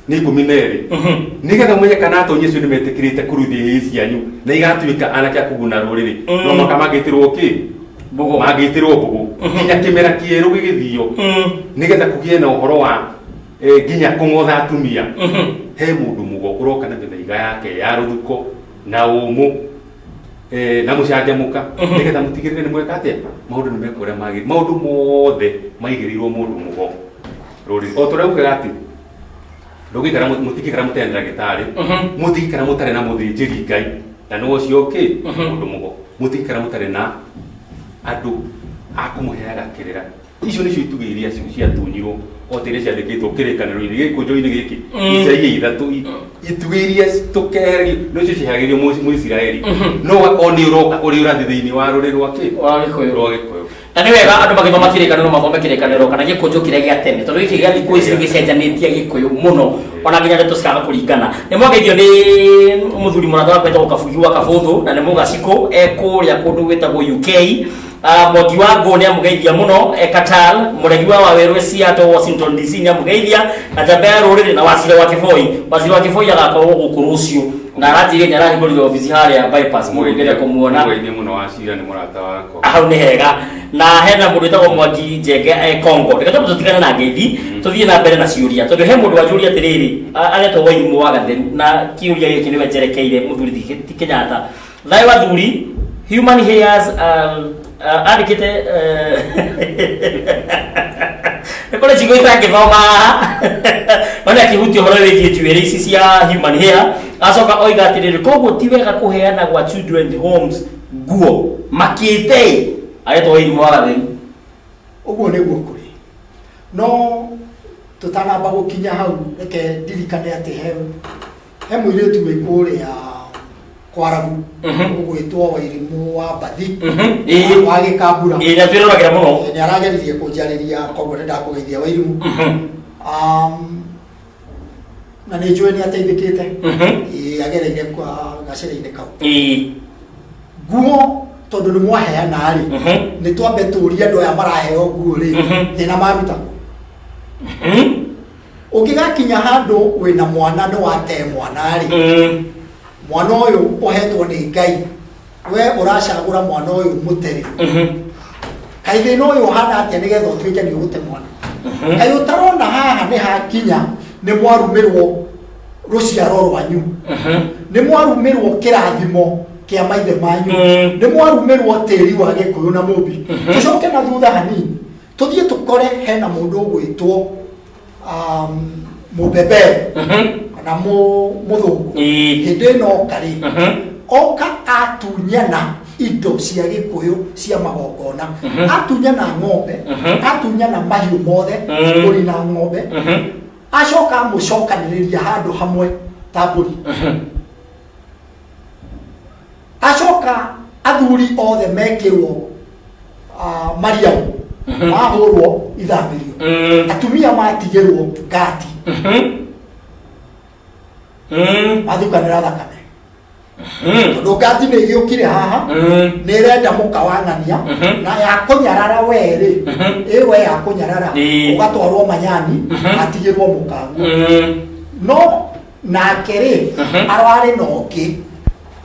Speaker 2: nĩ 12, nĩgetha ũmenye kana atonyi acio nĩ metĩkĩrĩte kũruithia ihĩĩ cianyu na igatuĩka anake a kũguna rũrĩrĩ, no mũhaka mangĩtĩrwo kĩ?
Speaker 1: Mbũgũ.
Speaker 2: Mangĩtĩrwo mbũgũ nginya kĩmera kĩerũ gĩgĩthio, nĩgetha kũgĩe na ũhoro wa nginya kũng'otha atumia. He mũndũ mũgo ũroka na mĩthaiga yake ya rũthuko na ũmũ, na mũcanjamũka, nĩgetha mũtigĩrĩre nĩ mweka atĩa, maũndũ nĩ mekwo ũrĩa magĩrĩire. Maũndũ mothe maigĩrĩirwo mũndũ mũgo rũrĩrĩ, o tũrĩa ugaga atĩ ndũngĩikara, mũtingĩikara mũtarĩ na ndagĩtarĩ, mũtingĩikara mũtarĩ na mũthĩnjĩri Ngai, na nĩ ũcio kĩ mũndũ mũgo, mũtingĩikara mũtarĩ na andũ a kũmũheaga kĩrĩra. Icio nĩcio itugĩ iria ciatunyirwo, o ta iria ciandĩkĩtwo kĩrĩkanĩro-inĩ gĩkũnjo-inĩ gĩkĩ, Isaia 3. Itugĩ iria tũkehererio nĩcio ciehagĩrio Mũisiraeli, no ũgakorwo nĩ ũroka ũrĩ ũrathi thĩinĩ wa rũrĩrĩ rwa kĩ?
Speaker 1: Wa Gĩkũyũ.
Speaker 2: Rwa Gĩkũyũ.
Speaker 1: Na nĩ wega andũ magĩthoma kĩrĩkanĩro mathome kĩrĩkanĩro kana gĩkũnjo kĩrĩa gĩa tene, tondũ gĩkĩ gĩa thikũ ici gĩcenjanĩtie gĩkũyũ mũno, ona nginya ndeto cikaga kũringana. Nĩ mwageithio nĩ mũthuri mũrata wakwa wĩtagwo Kabugi wa Kabũthũ, na nĩ mũgacikũ e kũrĩa kũndũ gwĩtagwo UK. Mwangi wa Ngũ nĩ amũgeithia mũno e Qatar, mũregi wa Wawerũ e Seattle, Washington DC nĩ amũgeithia, na njamba ya rũrĩrĩ na Wacira wa Kĩboi. Wacira wa Kĩboi agakorwo gũkũ rũciũ, na aranjĩrire nĩ arahingũrire obici harĩa bypass, mũndũ ũngĩenda kũmuona.
Speaker 2: Mũgeithie mũno Wacira, nĩ mũrata wakwa.
Speaker 1: Hau nĩ hega. Na hena mũndũ wĩtagwo Mwangi Njenge e Congo. Reke twambe tũtigane na ngeithi, tũthiĩ na mbere na ciũria, tondũ he mũndũ wanjũria atĩrĩrĩ, aretwo Wairimũ wa Gatheru, na kĩũria gĩkĩ nĩwe njerekeire mũthuri ti Kenyatta. Thayũ athuri, human hairs andĩkĩte nĩ kũrĩ ciugo itangĩthoma haha, no nĩ akĩhutia ũhoro wĩgiĩ njuĩrĩ ici cia human hair. Acoka oiga atĩrĩrĩ, koguo ti wega kũheana gwa children homes nguo makĩte. Aretwo Wairimũ wa Gatheru.
Speaker 3: Ũguo nĩguo kũrĩ, no tũtanamba gũkinya hau, reke ndirikane atĩ he mũirĩtu wĩ kũrĩa Kwarabu ũgwĩtwo Wairimũ wa Mbathi wa Gĩkambura.
Speaker 1: Ĩĩ, na twĩroragĩra mũno.
Speaker 3: Nĩ arageririe kũnjarĩria, koguo nĩ ndakũgeithia Wairimũ. Na nĩ njũĩ nĩ ateithĩkĩte. Ĩĩ, agereire kwa gacĩra-inĩ kau. Nguo, tondũ nĩ mwaheana rĩ, nĩ twambe tũrie andũ aya maraheo nguo rĩ, thĩna maruta kũ? Ũngĩgakinya handũ wĩna mwana, nĩ wate mwana rĩ, mwana ũyũ ũhetwo nĩ Ngai, we ũracagũra mwana ũyũ mũtere. Kaĩ thĩna ũyũ ũhana atĩa nĩgetha ũtuĩke nĩ ũgũte mwana? Kaĩ ũtarona haha nĩ hakinya nĩ mwarumĩrwo rũciaro rwanyu, nĩ mwarumĩrwo kĩrathimo kĩa maithe manyu, nĩ mwarumĩrwo tĩri wa Gĩkũyũ na Mũmbi? Tũcoke na thutha hanini, tũthiĩ tũkore hena mũndũ ũgwĩtwo mũbebe kana mũthũngũ. Hĩndĩ ĩno oka rĩ, oka atunyana indo cia Gĩkũyũ cia magongona, atunyana ng'ombe, atunyana mahiũ mothe, mbũri na ng'ombe, acoka amũcokanĩrĩria handũ hamwe ta mbũri, acoka athuri othe mekĩrwo mariamu mahũrwo ithamĩrio. Atumia matigĩrwo ngati mathukanĩra thakame tondũ ngati nĩ ĩgĩũkire haha nĩ ĩrenda mũka wa ng'ania na ya kũnyarara we rĩ ĩ we ya kũnyarara ũgatwarwo manyani atigĩrwo mũkaguo no nake rĩ ararĩ na ũngĩ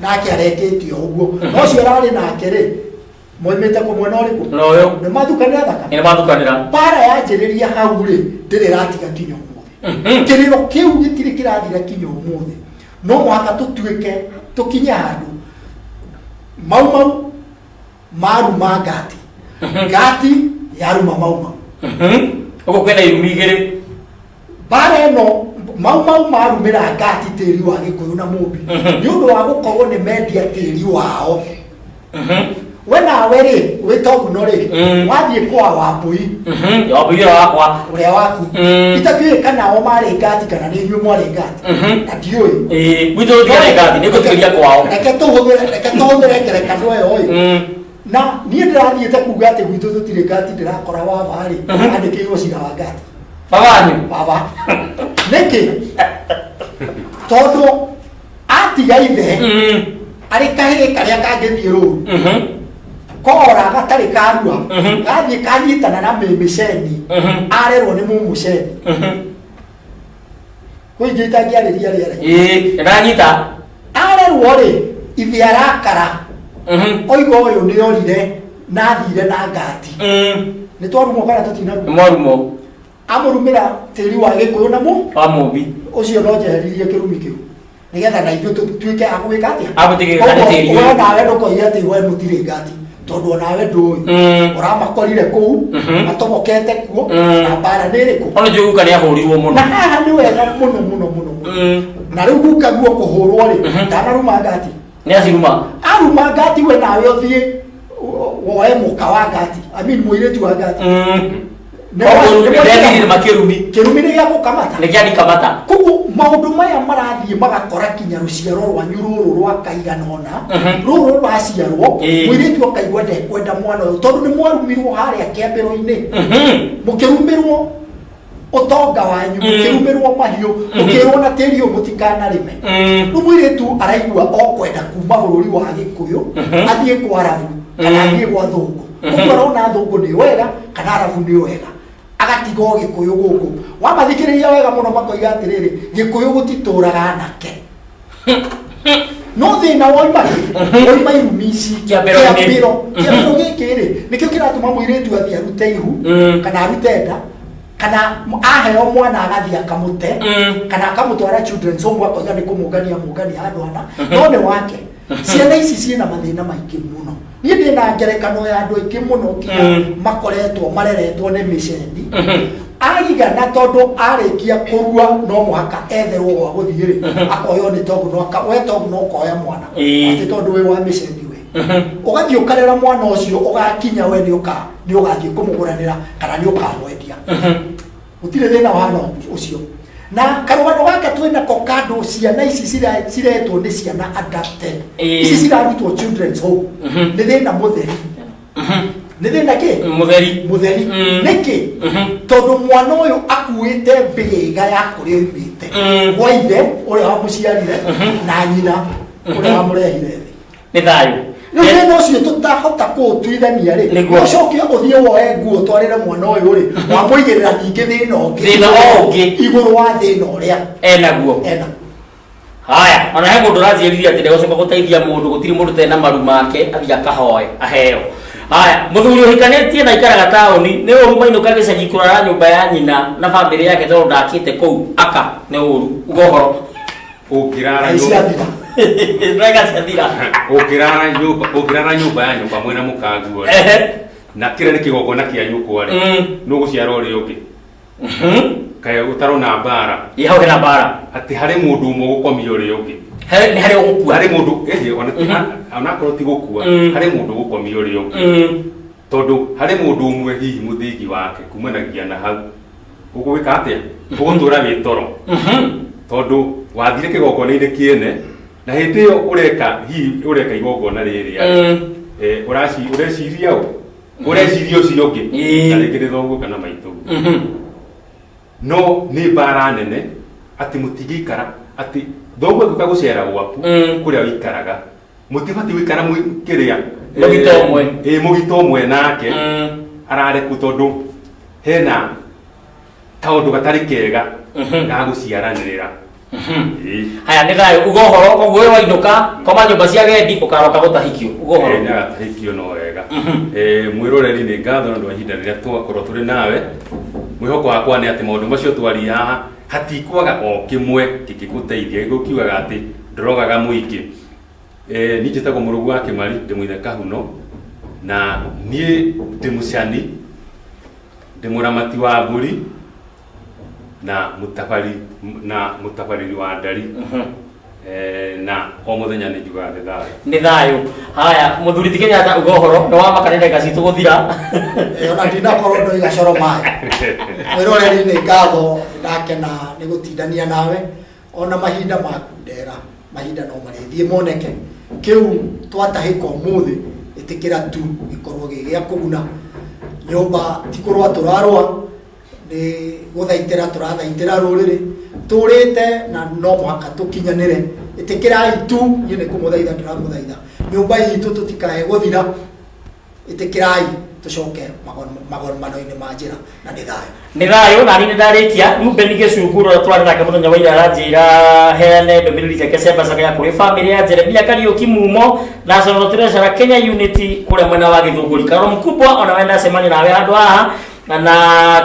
Speaker 3: nake arekĩte o ũguo no ũcio ararĩ nake rĩ moimĩte kũ mwena ũrĩkũ?
Speaker 1: Na ũyũ.
Speaker 3: Nĩ mathukanĩra thakame.
Speaker 1: Nĩ mathukanĩra.
Speaker 3: Mbara yanjĩrĩria hau rĩ, ndĩrĩ ĩratiga kinya ũmũthĩ. Kĩrĩro kĩu gĩtirĩ kĩrathira kinya ũmũthĩ. No mũhaka tũtuĩke tũkinye handũ Mau Mau maruma ngati, ngati yaruma Mau Mau.
Speaker 1: Ũguo kwĩna irumi igĩrĩ.
Speaker 3: Mbara ĩno Mau Mau marumĩra ngati tĩri wa Gĩkũyũ na Mũmbi nĩ ũndũ wa gũkorwo nĩ mendia tĩri wao. We nawe rĩ, wĩ Toguno rĩ, wathiĩ kwa Wambũi.
Speaker 1: Wambũi ũrĩa wakwa.
Speaker 3: Ũrĩa waku. Itakiũĩ kana o marĩ ngati kana nĩ inyuĩ mwarĩ ngati na ndiũĩ.
Speaker 1: Ĩĩ, gwitũ tũtiarĩ ngati, nĩ ngũtuĩria kwao.
Speaker 3: Reke tũhũthĩre ngerekano ĩyo ĩ. Na niĩ ndĩrathiĩte kuga atĩ gwitũ tũtirĩ ngati, ndĩrakora waba rĩ andĩkĩirwo cira wa ngati.
Speaker 1: Baba wanyu?
Speaker 3: Baba. Nĩkĩ? Tondũ atiga ithe arĩ kahĩĩ karĩa kangĩthiĩ rũru kora gatarĩ karua, gathiĩ kanyitana na mĩmĩceni, arerwo nĩ mumuceni kwĩ ingĩ itangĩarĩria rĩera.
Speaker 1: Ĩĩ, nĩndanyita.
Speaker 3: Arerwo rĩ, ithe arakara oiga ũyũ nĩ orire na athire na ngati. Nĩ twarumwo kana tũtinarumwo?
Speaker 1: Nĩ mwarumwo.
Speaker 3: Amũrumĩra tĩri wa Gĩkũyũ na mũ
Speaker 1: wa Mũmbi.
Speaker 3: Ũcio no njeheririe kĩrumi kĩu nĩgetha na ithuĩ tũtuĩke a gwĩka atĩa?
Speaker 1: A gũtigĩrĩra nĩ tĩri
Speaker 3: Koguo
Speaker 1: ũyũ.
Speaker 3: we nawe ndũkoige atĩ we mũtirĩ ngati tondũ onawe ndũĩ ũramakorire kũu matobokete kuo na mbara nĩ ĩrĩkũ.
Speaker 1: Ona njũĩ guka nĩ ahũrirwo mũno.
Speaker 3: Na haha nĩ wega mũno mũno mũno mũno. Na rĩu guka guo kũhũrwo rĩ, ndanaruma ngati.
Speaker 1: Nĩ aciruma.
Speaker 3: Aruma ngati, we nawe ũthiĩ woe mũka wa ngati, I mean mũirĩtu wa ngati.
Speaker 1: Koguo nderirire makĩrumi.
Speaker 3: Kĩrumi nĩ gĩa gũkamata.
Speaker 1: Nĩ kĩa nikamata.
Speaker 3: Koguo maũndũ maya marathiĩ magakora kinya rũciaro rwanyu rũrũ rwa kaigana ũna rũrũ rwaciarwo. Mũirĩtu akaigua ndekwenda mwana ũyũ tondũ nĩ mwarumirwo harĩa kĩambĩro-inĩ, mũkĩrumĩrwo ũtonga wanyu, mũkĩrumĩrwo mahiũ, mũkĩrwo na tĩri ũyũ mũtikanarĩme. Rĩu mũirĩtu araigua okwenda kuma bũrũri wa Gĩkũyũ athiĩ kwa Arabu kana athiĩ gwa thũngũ. Koguo arona thũngũ nĩ wega kana Arabu nĩ wega, agatiga o Gĩkũyũ gũkũ. Wamathikĩrĩria wega mũno makoiga atĩrĩrĩ, Gĩkũyũ gũtitũraga anake. No thĩna woima kĩ? Woima irumi ici.
Speaker 1: Kĩambĩro-inĩ.
Speaker 3: Kĩambĩro gĩkĩ rĩ, nĩkĩo kĩratũma mũirĩtu athiĩ arute ihu kana arute nda kana aheo mwana agathiĩ akamũte kana akamũtwara children's home, akoiga nĩ kũmũngania mũngania handũ hana no nĩ wake. Ciana ici ciĩna mathĩna maingĩ mũno. Niĩ ndĩna ngerekano ya andũ aingĩ mũno nginya makoretwo mareretwo nĩ mĩcendi aigana, tondũ arĩkia kũrua no mũhaka etherwo gwa gũthiĩ rĩ, akoywo nĩ tondũ no we tondũ no ũkoya mwana atĩ tondũ wĩ wa mĩcendi, we ũgathiĩ ũkarera mwana ũcio, ũgakinya we nĩ ũka nĩ ũgathiĩ kũmũgũranĩra kana nĩ ũkamwendia. Gũtirĩ thĩna wahana ũcio. Na karũgano gaka twĩnako kandũ ciana ici ciretwo nĩ ciana adopted, ici cirarutwo children's home, nĩ thĩna mũtheri. Nĩ thĩna kĩ?
Speaker 1: Mũtheri.
Speaker 3: Mũtheri. Nĩkĩ? Tondũ mwana ũyũ akuĩte mbĩrĩga ya kũrĩa oimĩte, gwa ithe ũrĩa wamũciarire na nyina ũrĩa wamũrehire thĩ.
Speaker 1: Nĩ thayũ.
Speaker 3: Rĩu thĩna ũcio tũtahota kũũtuithania rĩ,
Speaker 1: Nĩguo.
Speaker 3: ũcoke ũthiĩ woe nguo ũtwarĩre mwana ũyũ rĩ, wamũigĩrĩra ningĩ thĩna ũngĩ.
Speaker 1: Thĩna o ũngĩ.
Speaker 3: Igũrũ wa thĩna ũrĩa
Speaker 1: enaguo.
Speaker 3: Ena.
Speaker 1: Haya, ona he mũndũ ũranjĩrire atĩ ndegũcoka gũteithia mũndũ, gũtirĩ mũndũ tena maru make athiĩ akahoe aheo. Haya, mũthuri ũhikanĩtie na aikaraga taũni, nĩ ũru mainũka gĩcagi kũrara nyũmba ya nyina na bamĩrĩ yake tondũ ndakĩte kũu? Aka nĩ ũru uga ũhoro.
Speaker 2: Ũngĩrara
Speaker 3: Ngai ciathira.
Speaker 1: Wega ciathira.
Speaker 2: Ũngĩrara nyũmba ya nyũmba mwĩna mũkaguo rĩ, na kĩrĩa nĩ kĩgongona kĩa nyũkwa rĩ, nũgũciara ũrĩa ũngĩ kaĩ ũtarona mbara?
Speaker 1: Ĩ, hau hena mbara.
Speaker 2: Atĩ harĩ mũndũ ũmwe ũgũkomia ũrĩa ũngĩ.
Speaker 1: Nĩ harĩ ũgũkua.
Speaker 2: Harĩ mũndũ ĩhĩ ona onakorwo ti gũkua, harĩ mũndũ ũgũkomia ũrĩa ũngĩ, tondũ harĩ mũndũ ũmwe hihi mũthingi wake kumanagia na hau. Ũgwĩka atĩa? Ũgũtũra wĩ toro tondũ wathire kĩgongona-inĩ kĩene na hĩndĩ ĩyo ũreka hihi ũreka igongona rĩrĩa ũreciria ũ. Ũreciria ũcio ũngĩ
Speaker 1: Ĩĩ.
Speaker 2: na rĩngĩ nĩ thoguo kana maitũguo. No nĩ mbara nene atĩ mũtingĩikara atĩ thoguo angĩũka gũcera gwaku kũrĩa ũikaraga mũtibatiĩ gũikara kĩrĩa
Speaker 1: Mũgito ũmwe.
Speaker 2: Ĩĩ, mũgito ũmwe nake arareku tondũ hena kaũndũ gatarĩ kega ga gũciaranĩrĩra. Ĩĩ.
Speaker 1: Haya, nĩ thayũ. Uga ũhoro koguo ũyũ wainũka koma nyũmba cia gendi ũkaroka gũtahikio. Uga ũhoro.
Speaker 2: Nĩ agatahikio no wega. Mwĩroreri, nĩ ngatho nĩ ũndũ wa ihinda rĩrĩa twakorwo tũrĩ nawe. Mwĩhoko wakwa nĩ atĩ maũndũ macio twaria haha hatikwaga o kĩmwe kĩngĩgũteithia. Gĩkũyũ kiugaga atĩ ndũrogaga mũingĩ. Niĩ njĩtagwo Mũrũgu wa Kĩmari, ndĩ mũithe Kahuno, na niĩ ndĩ mũcani, ndĩ mũramati wa mbũri na mũtabari na mũtabarĩri wa ndari. Na o mũthenya nĩ njugaga nĩ thayũ.
Speaker 1: Nĩ thayũ. Haya, mũthuri ti Kenyatta, uga ũhoro nĩ wamaka nĩ ndagĩka citũ gũthira.
Speaker 3: Ona ndinakorwo ndoiga coro maĩ. Mwĩroreri, nĩ ngatho, ndakena nĩ gũtindania nawe ona mahinda maku ndera mahinda no marĩthiĩ moneke kĩu twatahĩka ũmũthĩ. Ĩtĩkĩra tu gĩkorwo gĩ gĩa kũguna nyũmba, ti kũrũa tũrarũa, nĩ gũthaitĩra tũrathaitĩra rũrĩrĩ tũrĩte na no mũhaka tũkinyanĩre. Ĩtĩkĩrai tu, niĩ nĩ kũmũthaitha ndĩramũthaitha, nyũmba itũ tũtikae gũthira. Ĩtĩkĩrai tũcoke magomano-inĩ ma njĩra, na nĩ thayũ.
Speaker 1: Nĩ thayũ. Na niĩ nĩ ndarĩkia. Ruben Gĩcunguru ũrĩa twarĩ nake mũthenya wa ira aranjĩra heane ndũmĩrĩri ciake cia mbeca kũrĩ bamĩrĩ ya Jeremia Kariũki Mumo, National Treasurer Kenya Unity kũrĩa mwena wa Gĩthũngũri. Karoro Mkubwa, ona we ndacemania nawe handũ haha na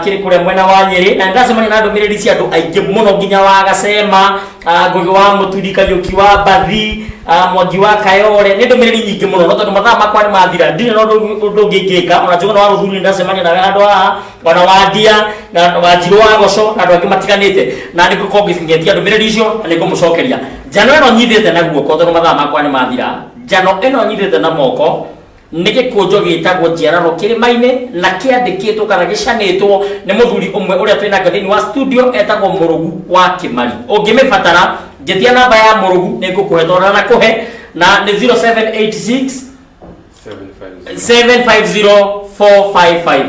Speaker 1: kĩrĩ kũrĩa mwena wa Nyĩrĩ, na ndacemania na ndũmĩrĩri cia andũ aingĩ mũno nginya wa Gacema, Ngũgĩ wa Mũturi, Kariũki wa Mbathi, Mwangi wa Kayore. Nĩ ndũmĩrĩri nyingĩ mũno, no tondũ mathaa makwa nĩ mathira ndirĩ na ũndũ ũngĩ ingĩka. Ona Njũgũna wa Rũthuri nĩ ndacemania nawe handũ haha, ona Wandia na Wanjirũ wa Goco na andũ angĩ matiganĩte, na nĩ ngũkorwo ngĩtia ndũmĩrĩri icio na nĩ ngũmũcokeria. Njano ĩno nyithĩte na guoko, tondũ mathaa makwa nĩ mathira, njano ĩno nyithĩte na moko nĩ gĩkũnjo gĩtagwo Njiararo Kĩrĩma-inĩ, na kĩandĩkĩtwo kana gĩcanĩtwo nĩ mũthuri ũmwe ũrĩa twĩ nake thĩinĩ wa studio etagwo Mũrũgu wa Kĩmari. Ũngĩmĩbatara, njĩtia namba ya Mũrũgu nĩ ngũkũhe, tondũ na kũhe na nĩ 0786 750455.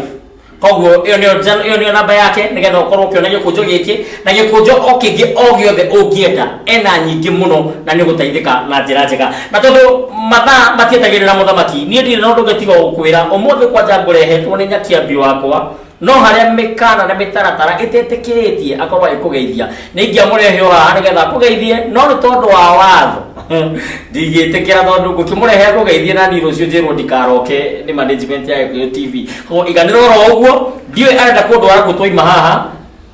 Speaker 1: Koguo ĩyo nĩyo ĩyo nĩyo namba yake, nĩgetha ũkorwo ũkĩona gĩkũnjo gĩkĩ na gĩkũnjo o kĩngĩ o gĩothe ũngĩenda. Ena nyingĩ mũno na nĩ ũgũteithĩka na njĩra njega. Na tondũ mathaa matietagĩrĩra mũthamaki, niĩ ndirĩ na ũndũ ũngĩ tiga gũkwĩra ũmũthĩ kwanja ngũrehetwo nĩ nyakiambi wakwa, no harĩa mĩkana na mĩtaratara ĩtetĩkĩrĩtie akorwo agĩkũgeithia, nĩ ingĩamũrehe o haha nĩgetha akũgeithie, no nĩ tondũ wa watho ndingĩtĩkĩra, tondũ ngũkĩmũrehe akũgeithie na niĩ rũciũ njĩrwo ndikaroke nĩ management ya Gĩkũyũ TV. Koguo iganĩra oro ũguo, ndiũĩ arenda kũndwara kũ twaima haha,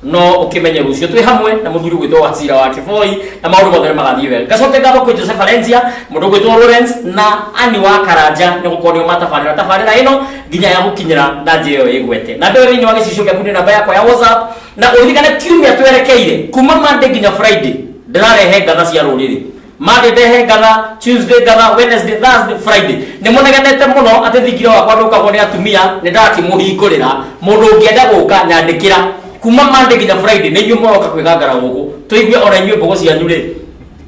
Speaker 1: no ũkĩmenye rũciũ twĩ hamwe na mũthuri gwĩtwo Wacira wa Kĩboi na maũndũ mothe nĩ magathiĩ wega. Ngacoke ngatho kwĩ Joseph Valencia, mũndũ gwĩtwo Lawrence na Ani wa Karanja, nĩ gũkorwo nĩo matabarĩra tabarĩra ĩno nginya ya gũkinyĩra na njĩra ĩyo ĩgwete. Na mbere thĩinĩ wa gĩcicio gĩaku nĩ namba yakwa ya WhatsApp, na ũririkane kiumia twerekeire kuma Monday nginya Friday ndĩrarehe ngatha cia rũrĩrĩ. Monday ndehe ngatha, Tuesday ngatha, Wednesday, Thursday, Friday. Nĩ mũnegenete mũno atĩ thingira wakwa ndũkagwo nĩ atumia, nĩ ndakĩmũhingũrĩra. Mũndũ ũngĩenda gũka nyandĩkĩra kuma Monday nginya Friday, nĩ inyuĩ mũroka kwĩgangara gũkũ tũigue ona inyuĩ mbogo cianyu rĩ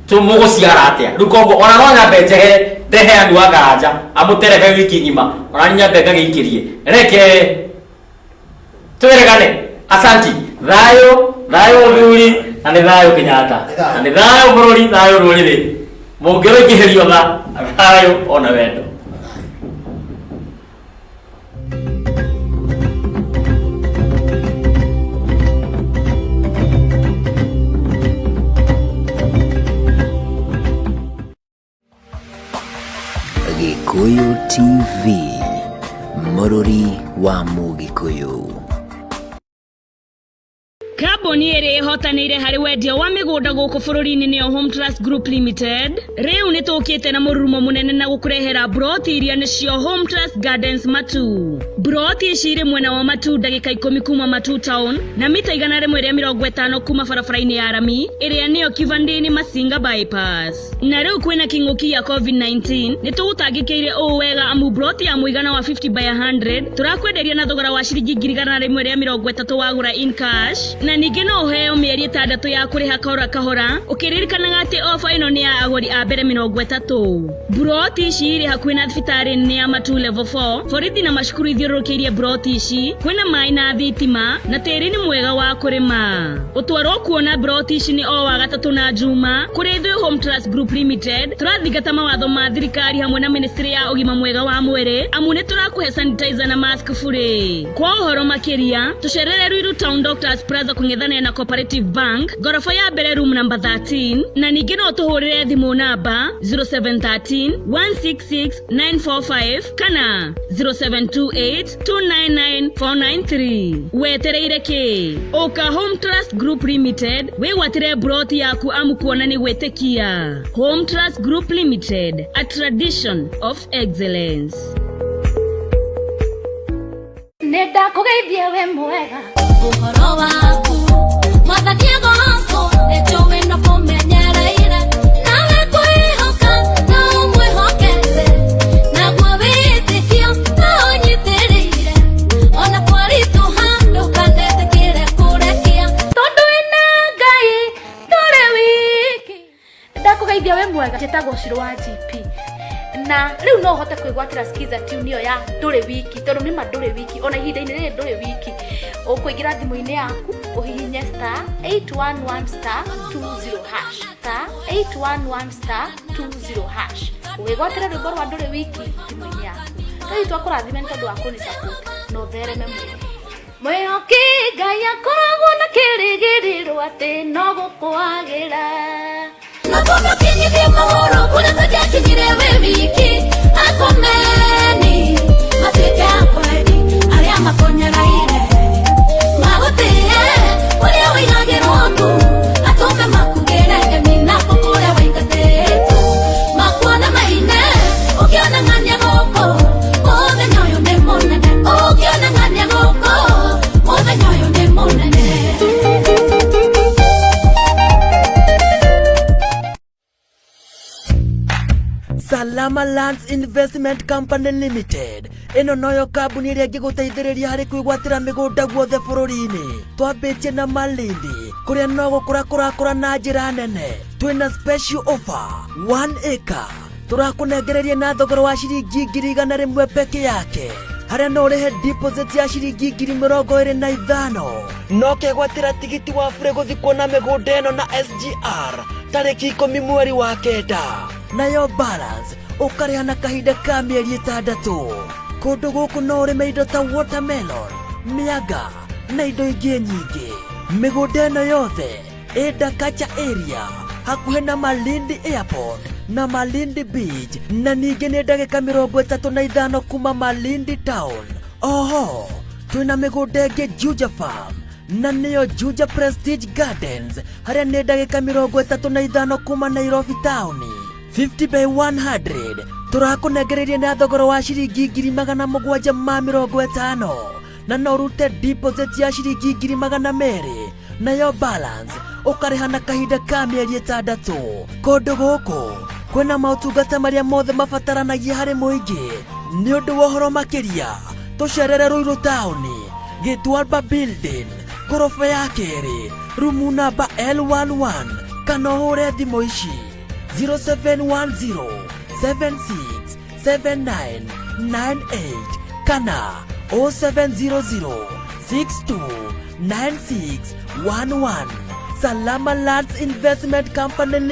Speaker 1: mũgũciara atĩa rĩu. Koguo ona no nyambe njehere ndehe anu wa Karanja amũterebe wiki ng'ima, ona ni nyambe ngagĩikĩrie, reke twĩrĩgane. Asanti, thayũ thayũ mũthuri, na nĩ thayũ Kenyatta, na nĩ thayũ bũrũri, thayũ rũrĩrĩ, mũngĩrũingĩhĩrio tha, thayũ ona wendo.
Speaker 4: Gĩkũyũ TV, mũrũri wa Mũgĩkũyũ.
Speaker 5: Kambuni ĩrĩa ĩhotanĩire harĩ wendia wa mĩgũnda gũkũ bũrũri-inĩ nĩyo Home Trust Group Limited. Rĩu nĩ tũkĩte na mũrurumo mũnene na gũkũrehera broti iria nĩcio Home Trust Gardens Matu. Broti ici irĩ mwena wa Matu, ndagĩka 10 kuma Matu Town na mita 150 kuma barabara-inĩ ya rami ĩrĩa nĩyo Kivandini Masinga Bypass. Na rĩu kwĩna kĩng'ũki ya COVID-19 nĩ tũgũtangĩkĩire ũũ wega, amu broti ya mũigana wa 50 by 100 tũrakwenderia na thogora wa ciringi 130,000 wagũra in cash, na ningĩ Ningĩ no ũheo mĩeri 6 ya kũrĩha kahora kahora, ũkĩririkanaga atĩ ofa ĩno nĩ ya agũri a mbere 30. Mburoti ici irĩ hakuhĩ na thibitarĩ nene ya Matuu Level 4, borithi na macukuru ithiũrũrũkĩirie mburoti ici, kwĩna maĩ na thitima, na tĩri nĩ mwega wa kũrĩma. Ũtwarwo kuona mburoti ici nĩ o wa gatatũ na Njuma, kũrĩ ithuĩ Home Trust Group Limited, tũrathingata mawatho ma thirikari hamwe na ministry ya ũgima mwega wa mwĩrĩ, amu nĩ tũrakũhe sanitizer na mask burĩ. Kwa ũhoro makĩria, tũcerere Ruiru Town Doctors Plaza kũng'ethanĩra na Cooperative Bank, ngoroba ya mbere room number 13, na ningĩ no tũhũrĩre thimũ namba 0713 166 945 kana 0728 299 493. Wetereire kĩ? Ũka Home Trust Group Limited wĩgwatĩre mburoti yaku amu kuona nĩ gwĩtĩkia. Home Trust Group Limited, a tradition of excellence.
Speaker 8: Nĩ ndakũgeithia we mwega.
Speaker 9: Ũhoro waku Mwathani agocwo, nĩ njũĩ no kũmenyereire nawe kwĩhoka no ũmwĩhokete, naguo wĩtĩkio no ũnyitĩrĩire, ona kwaritũha ndũkanetĩkĩre kũrekia,
Speaker 8: tondũ wĩna Ngai ndũrĩ wiki. Ndakũgeithia we mwega, njĩtagwo Shiro wa GP, na rĩu no ũhote kwĩgwatĩra skiza tune ĩyo ya ndũrĩ wiki, tondũ nĩma ndũrĩ wiki ona ihinda-inĩ rĩrĩ ndũrĩ wiki. Ũkũingĩra thimũ-inĩ yaku, ũhihinye *811*20#, *811*20#, ũgĩgwatĩra rwĩmbo rwa ndũrĩ wiki thimũ-inĩ yaku. Ngai twakũrathime nĩ tondũ wa kũni support na ũthereme mũno. Mwĩhoki Ngai akoragwo na kĩrĩgĩrĩro atĩ no gũkwagĩra.
Speaker 9: Nakumakinyithie mohoro kũrĩa tũngĩakinyire wĩ wiki, akomeni matuĩke akwendi, arĩa makũnyaraire magũtĩe, kũrĩa wĩigagĩrwo ngu atũme makugĩre ngemi, nako kũrĩa waingatĩtwo makuona maine. Ũkĩona ng'ania gũkũ mũthenya ũyũ nĩ mũnene, ũkĩona ng'ania gũkũ mũthenya ũyũ nĩ mũnene.
Speaker 7: Salama Lands Investment Company Limited ĩno noyo kambuni ĩrĩa ĩngĩgũteithĩrĩria harĩ kwĩgwatĩra mĩgũnda guothe bũrũri-inĩ. Twambĩtie na Malindi kũrĩa no gũkũra kũrakũra na njĩra nene. Twĩna special offer 1 acre tũrakũnengereria na thogora wa ciringi 100,000 peke yake, harĩa no ũrĩhe deposit ya ciringi 25,000 no kegwatĩra tigiti wa bure gũthiĩ kuona mĩgũnda ĩno na SGR tarĩki 10 mweri wa 9, nayo balance ũkarĩha na kahinda ka mĩeri 6. Kũndũ gũkũ no ũrĩme indo ta watermelon, mĩanga na indo ingĩ nyingĩ. Mĩgũnda ĩno yothe ĩ Dakacha area hakuhĩ na Malindi Airport na Malindi Beach, na ningĩ nĩ ndagĩka 35 kuma Malindi Town. Oho twĩna mĩgũnda ĩngĩ Juja Farm na nĩyo Juja Prestige Gardens, harĩa nĩ ndagĩka 35 kuma Nairobi Town, 50 by 100 tũrakũnengereria na thogora wa ciringi 750,000, na no ũrute deposit ya ciringi 200,000, nayo balance ũkarĩha na kahinda ka mĩeri 6. Kũndũ gũkũ kwĩna maũtungata marĩa mothe mabataranagia harĩ mũingĩ. Nĩ ũndũ wa ũhoro makĩria, tũcerere Ruiru taũni, Gĩtwamba building, ngoroba ya kerĩ, rumu namba L11, kana ũhũre thimũ ici 0710 76 79 98 kana 0700 62 96 11. Salama Lands Investment Company Limited.